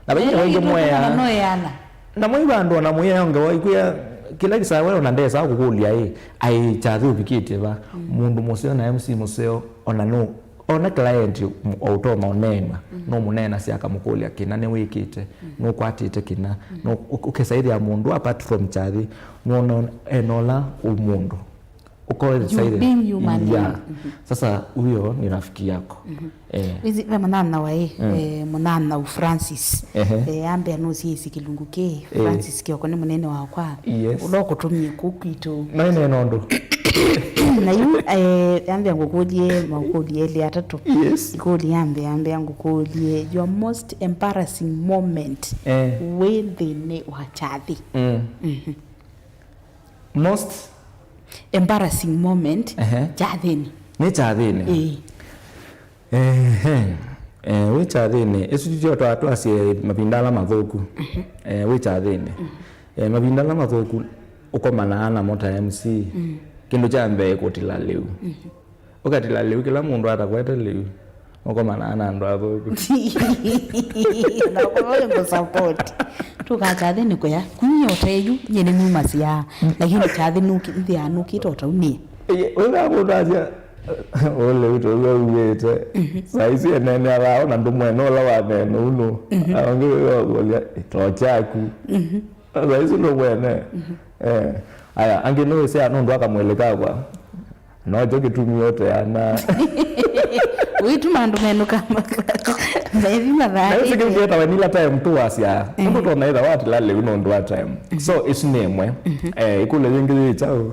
Na vainya waingĩ mwea. No ĩana. Na mwaiva andũ ona mwĩe onge waikwĩa kĩla kĩsaa we ona ndesa kũkũlya ĩ, aĩ kyathĩ ũvikĩtye va? Mũndũ mũseo na M C mũseo ona nũ, ona client o ũtoma ũneenwa, no mũneenasya akamũkũlya kĩna nĩwĩkĩte, nũkwatĩte kĩna, no ũ-, ũkesaĩthĩa mũndũ apart from kyathĩ, nũona ena ũla ũmũndũ. Uko you excited. Being human. Yeah. Sasa huyo ni rafiki yako. Eh. Wĩsĩ, ve mũnyanyaũ waĩ, eh, mũnyanyaũ Francis. Ehe. Eh, ambĩa nũsiĩsĩ kĩlungu kĩ. Eh. Francis Kioko nĩ mũnene wakwa. Yes. Ũla ũkũtũmie kũu kwitũ. No ĩneena ũndũ. Na yu, eh, ambĩa ngũkũlye maũkũlyo elĩ atatũ. Yes. Ikũlyo ya mbee, ambĩa ngũkũlye your most embarrassing moment, eh, wĩ nthĩnĩ wa kyathĩ. Mm. Most embarrassing moment Ehe. Kyathĩnĩ? Nĩ kyathĩnĩ? Ĩĩ. Ehe. Eh, wĩ kyathĩnĩ, ĩsu tityo twa-, twasye mavinda ala mathũku. Eh, wĩ kyathĩnĩ. Eh, mavinda ala mathũku ũkomanaa namo ta M C. Kĩndũ kya mbee kũtila lĩu. Ũkatila lĩu, kĩla mũndũ atakwete lĩu, ũkomanaa na andũ athũku. Na ũkorwo wĩ ngũ support. Tũkaa kyathĩnĩ kũya, kwinyie ũteyu, nyie nĩ nyumasya. Lakini kyathĩ nũki-, nthĩa nũkĩte ũtau nĩ. Ĩĩ, wĩna mũndũ asya, "Ũlĩu tũw'e uĩte." Saa isu enene avaa ona ndũmwene ũla wanene ũnũ. Aonge wĩwakũlya, "To kyaku." Saa isu ndũmwene. Eh, aya, angĩ nĩwĩsĩa nũndũ akamwĩlĩ kakwa. Nocho kĩtumi ũteana. Wĩtuma andũ menũka methi mathaa. Na ĩsu kĩu kĩetawa nila time tu wasya. Ũndũ tona ĩtha watila lĩu nũndũ wa time. So, ĩsu nĩ ĩmwe. Eh, ĩkũlyo yĩngĩ yĩ kyaũ?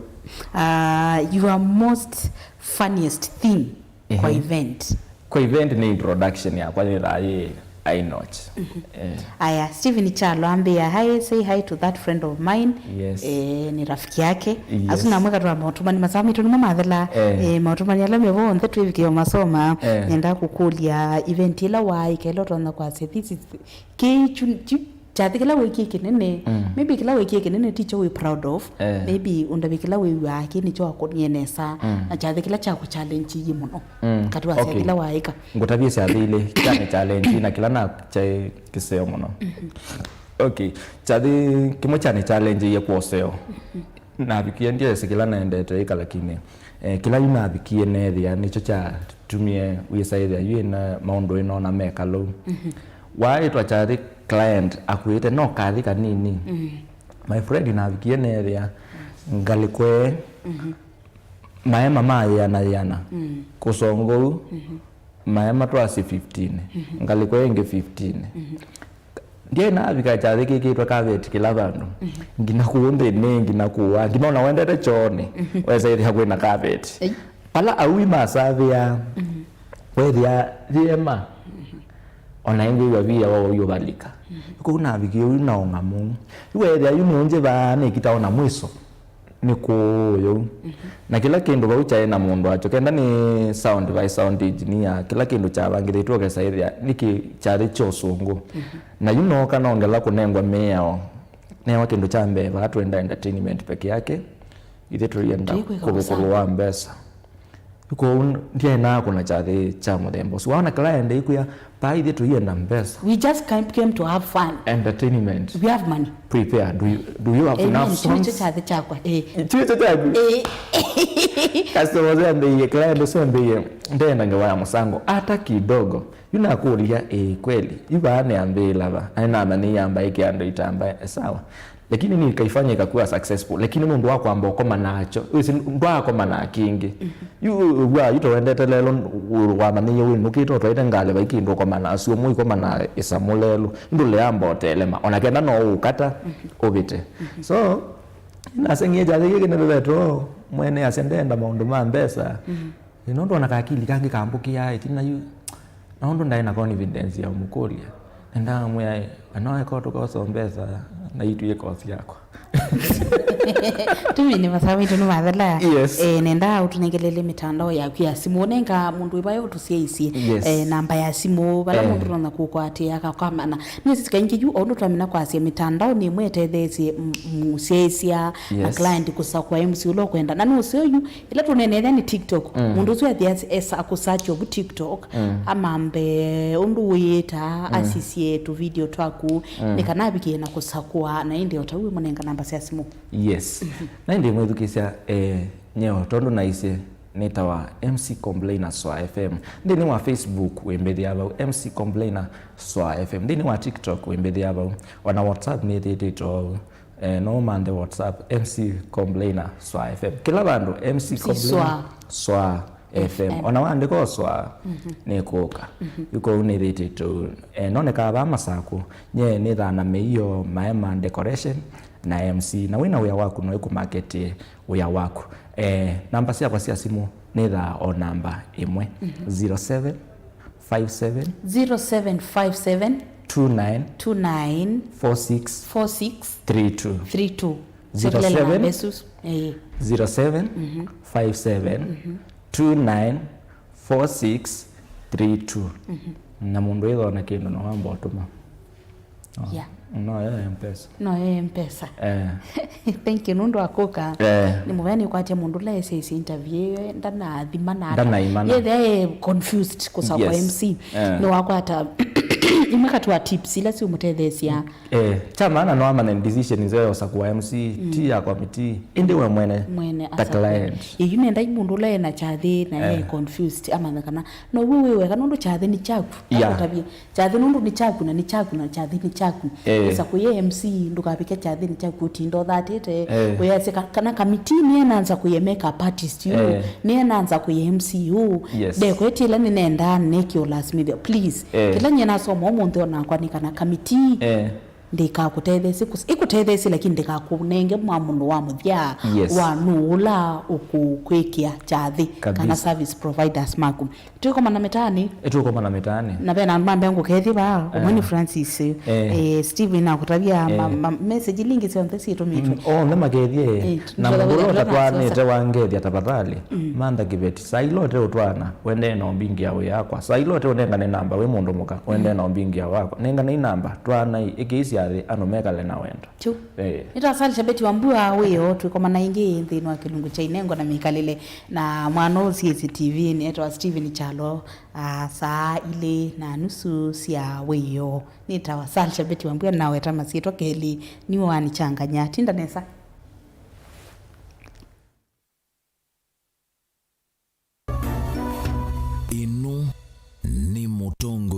Uh, your most funniest thing kwa event. Kwa event nĩ introduction yakwa yĩthaa yĩ high notch. Eh. Aya, Steven Chalo ambĩa, "Hi, say hi to that friend of mine." Yes. Eh, nĩ rafiki yake. Yes. Asu namwe katwa maũtũmani masaa maitũ nĩmo mathela. Eh. Eh, maũtũmani ala mevo onthe twĩvikĩo masoma. Eh. Nenda kũkũlya event ĩla waĩka ĩla ũtonya kwasya, "This is kĩĩ kyu-, kyu-, kyathĩ kĩla wĩkie kĩnene." Maybe kĩla wĩkie kĩnene ti kyo wĩ proud of. Eh. Maybe ũndavĩ kĩla wĩw'aa kĩ nĩkyo wakũnie nesa. Na kyathĩ kĩla kyakũ challenge yi mũno. Katĩ wa syathĩ ila waĩka. Ngũtavye syathĩ ilĩ, kyanĩ challenge na kĩla na kyaĩ kĩseo mũno. Okay, kyathĩ kĩmwe kyanĩ challenge ye kwa ũseo. Navikie ndiesĩ kĩla naendete ĩka, lakini, eh, kĩla yu navikie neethĩa nĩkyo kyatumie wĩsa ĩthĩa yu ĩna maũndũ ĩnona meka lou. Waĩtwa kyathĩ, client akwĩte no kathĩ kanini. My friend, navikie neethĩa ngalĩko ĩĩ, maema ma yĩana yĩana. Kũsongo u, maema twasye fifteen. Ngalĩko ĩngĩ fifteen. Ndiaĩ navika kyathĩ kĩkĩtwe kaveti kĩla vandũ. Ngina kũũ nthĩnĩ, ngina kũũ, ngina ona wendete kyoonĩ, wesa ĩthĩa kwĩna kaveti. Ei. Pala aui masavĩa, wethĩa yĩema, ona ĩngĩ wĩw'a via wa ũyũvalika. Kũu navikie ũu na ũng'amu. Yu wethĩa yu nũnjĩ vaa nĩkita ona mwiso. Nĩ kũũ ũyũ. Na kĩla kĩndũ vau kyaĩ na mũndũ wakyo, kenda nĩ sound, vai sound engineer, kĩla kĩndũ kyavangĩthĩtwe ũkesa ĩthĩa nĩkĩ kyathĩ kya ũsũngũ. Na yu nooka nongela kũnengwa mĩao. Newa kĩndũ kya mbee, vaa twenda entertainment peke yake, ithe tũienda kũvũkũlwa mbesa. Kwoou ndiaendaa kũna kyathĩ kya mũthemba ũsu. Waona client aikwĩa, "Paa, ithyĩ tũienda mbesa." We just came, came to have fun. Entertainment. We have money. Prepare. Do you, do you have enough songs? Kyathĩ kyakwa. Eh. Kyathĩ kyaku. Eh. Customer ũsu ambĩie, client ũsu ambĩie, "Ndenda ngewa ya mũsango hata kidogo." Yu nakũlya, "Ĩĩ, kweli? Yu vaa nĩambĩĩla va?" Na nĩnamanyĩie amba ĩkĩa andũ itambaya. Sawa. Lakini nikaifanya ikakuwa successful. Lakini nũndũ wa kwamba ũkoma nakyo, wĩsĩ ndwakoma na kĩngĩ. Yu, wa, yu towendete lelo, wamanyĩie wĩnũkĩte ũtwaĩte ngalĩ vai kĩndũ ũkoma na syũmũ ikoma na ĩsamũ lelo. Ndũleamba ũtelema. Ona kenda no ũkata, ũvĩte. So, naseng'ie kyathĩ kĩkĩ nĩvetwo, mwene asya ndenda maũndũ ma mbesa. Ĩ, nũndũ ona kakili kangĩ kambũkĩaa ĩtina yu, na ũndũ ndaĩ na confidence ya ũmũkũlya, nendaa mwĩa, "Ĩ, anoeka tũkosa mbesa, na itwĩe kosi yakwa." Tũmini masaa maitũ nĩmathela. Yes. Eh, nendaa ũtũnengelele mĩtandao yaku ya simũ, ũnenga mũndũ ĩvayo ũtũsyaisye, yes, eh, namba ya simũ, vala, eh, mũndũ ũtonya kũkwatĩa akakwamana. Nĩsĩ kaingĩ yu, o ũndũ twamina kwasya, mĩtandao nĩ ĩmwe ĩtetheesye m-, mũsyaĩsya na, yes, client kũsakũa M C ũla ũkwenda. Na nĩ ũseo yu, ĩla tũneeneethya nĩ TikTok, mm, mũndũ ũsu athi as-, esa akũsearch ovu TikTok, mm, amambe ũndũ wĩĩta, mm, asisye tũvideo twaku, mm, nĩ kana avikie na kũsakũa, na ĩndĩ o ta wĩ mũnenga namba sya simũ. Yes. Mhm. Na ĩndĩ mwĩthukĩsya, eh, nyeo, tondũ naisye nĩtawa M C Complainer Swa F M. Nthĩnĩ wa Facebook wĩmbĩthĩa vau, M C Complainer Swa F M. Nthĩnĩ wa TikTok wĩmbĩthĩa vau. Ona WhatsApp nĩthĩtĩtwe ou. Eh, no ũmanthe WhatsApp, M C Complainer Swa F M. Kĩla vandũ, M C Complainer Swa F M. Ona waandĩka o Swa, mhm, nĩkũka. Mhm. Yu kwoou nĩthĩtĩtwe. Eh, nonekaa vaa Masakũ, nye nĩthaa na mĩio, maema, decoration, na M C. Na wĩna wĩa waku no ĩkũmaketĩe wĩa waku. Eh, namba syakwa sya simũ nĩthaa o namba ĩmwe, mhm, zero seven five seven, zero seven five seven, two nine, two nine, four six, four six, three two. Three two. Twĩkĩle namba ĩsu. Ĩĩ. Zero seven five seven two nine four six three two. Na mũndũ ĩthona kĩndũ no wamba ũtũma. Oh, yeah. No yo Mpesa. No yo Mpesa. Eh. Thank you nũndũ wa kũka. Eh. Nĩ mũvea nĩkwatya mũndũ ũla esĩsye interview ĩyo ndanathima na ndanaimana. Yethĩa e confused kũsakwa, yes, M C. Eh. Nĩwakwata imwe katwa tips ila siũmũtetheesya. Eh, kya maana no amanye decision nzeo ya ũsakũa M C, mm, ti ya committee, ĩndĩ we mwene, mwene ta asakũe, client. Ĩyu nenda mũndũ ũla ena kyathĩ na, eh, e confused amanya kana no we wĩ weka nũndũ kyathĩ nĩ kyaku. Yeah. Akũtavye kyathĩ nũndũ nĩ kyaku na nĩ kyaku na kyathĩ nĩ kyaku. Eh. Ĩsa kũye M C ndũkavike kyathĩ nĩ kyaku ũtinda ũthatĩte. Eh. Ũyasya ka-, kana committee nĩenanza kũye makeup artist yu. Eh. Nĩenanza kũye M C yu. Yes. Ndekwetĩla nĩnendaa nĩkĩ ũlasmithia. Please. Eh. Kĩla nyie nasoma ũmũnthĩ onakwa nĩ kana committee, eh, ndĩkakũtetheesye kũs-, ĩkũtetheesye lakini ndĩkakũnenge mwamuno wa mũthya, yes, wa nũũ ũla ũkũkwĩkĩa kyathĩ, kabisa, kana service providers maku. Twĩkomana mĩtaanĩ. Ĩtũkomana mĩtaanĩ. Na vena andũ mambea ngũkethĩ vaa, ũmwe nĩ, eh, Francis, eh, eh, Steve nakũtavya ma-, eh, ma-, message ilingĩ syonthe syĩtũmĩtwe. Mm, onthe makethie. Eh, na mũndũ ũla ũtatwanĩte wangethya tafadhali, mm, mantha kĩveti. Saa ila ũte ũtwana, wendee na ũmbingĩa wĩa wakwa. Saa ila ũte ũnengane namba wĩ mũndũ mũka, wendee, mm, na ũmbingĩa wakwa. Nenganei namba, twanai, ĩkĩisya thĩ, andũ mekale na wendo. Kyu. Eh. Nĩtwa Salisha Betty Wambua wĩoo, twĩkomana ĩngĩ nthĩnĩ wa kĩlungu kya inengo na mĩkalĩle na mwana ũũ C S T V nĩetwa Steven Kyalo, ah, saa ilĩ na nusu sya wĩoo. Nĩtawa Salisha Betty Wambua naweta masyĩtwa kelĩ niwe wanichanganya. Tinda nesa. Ĩno nĩ Mũtongoi.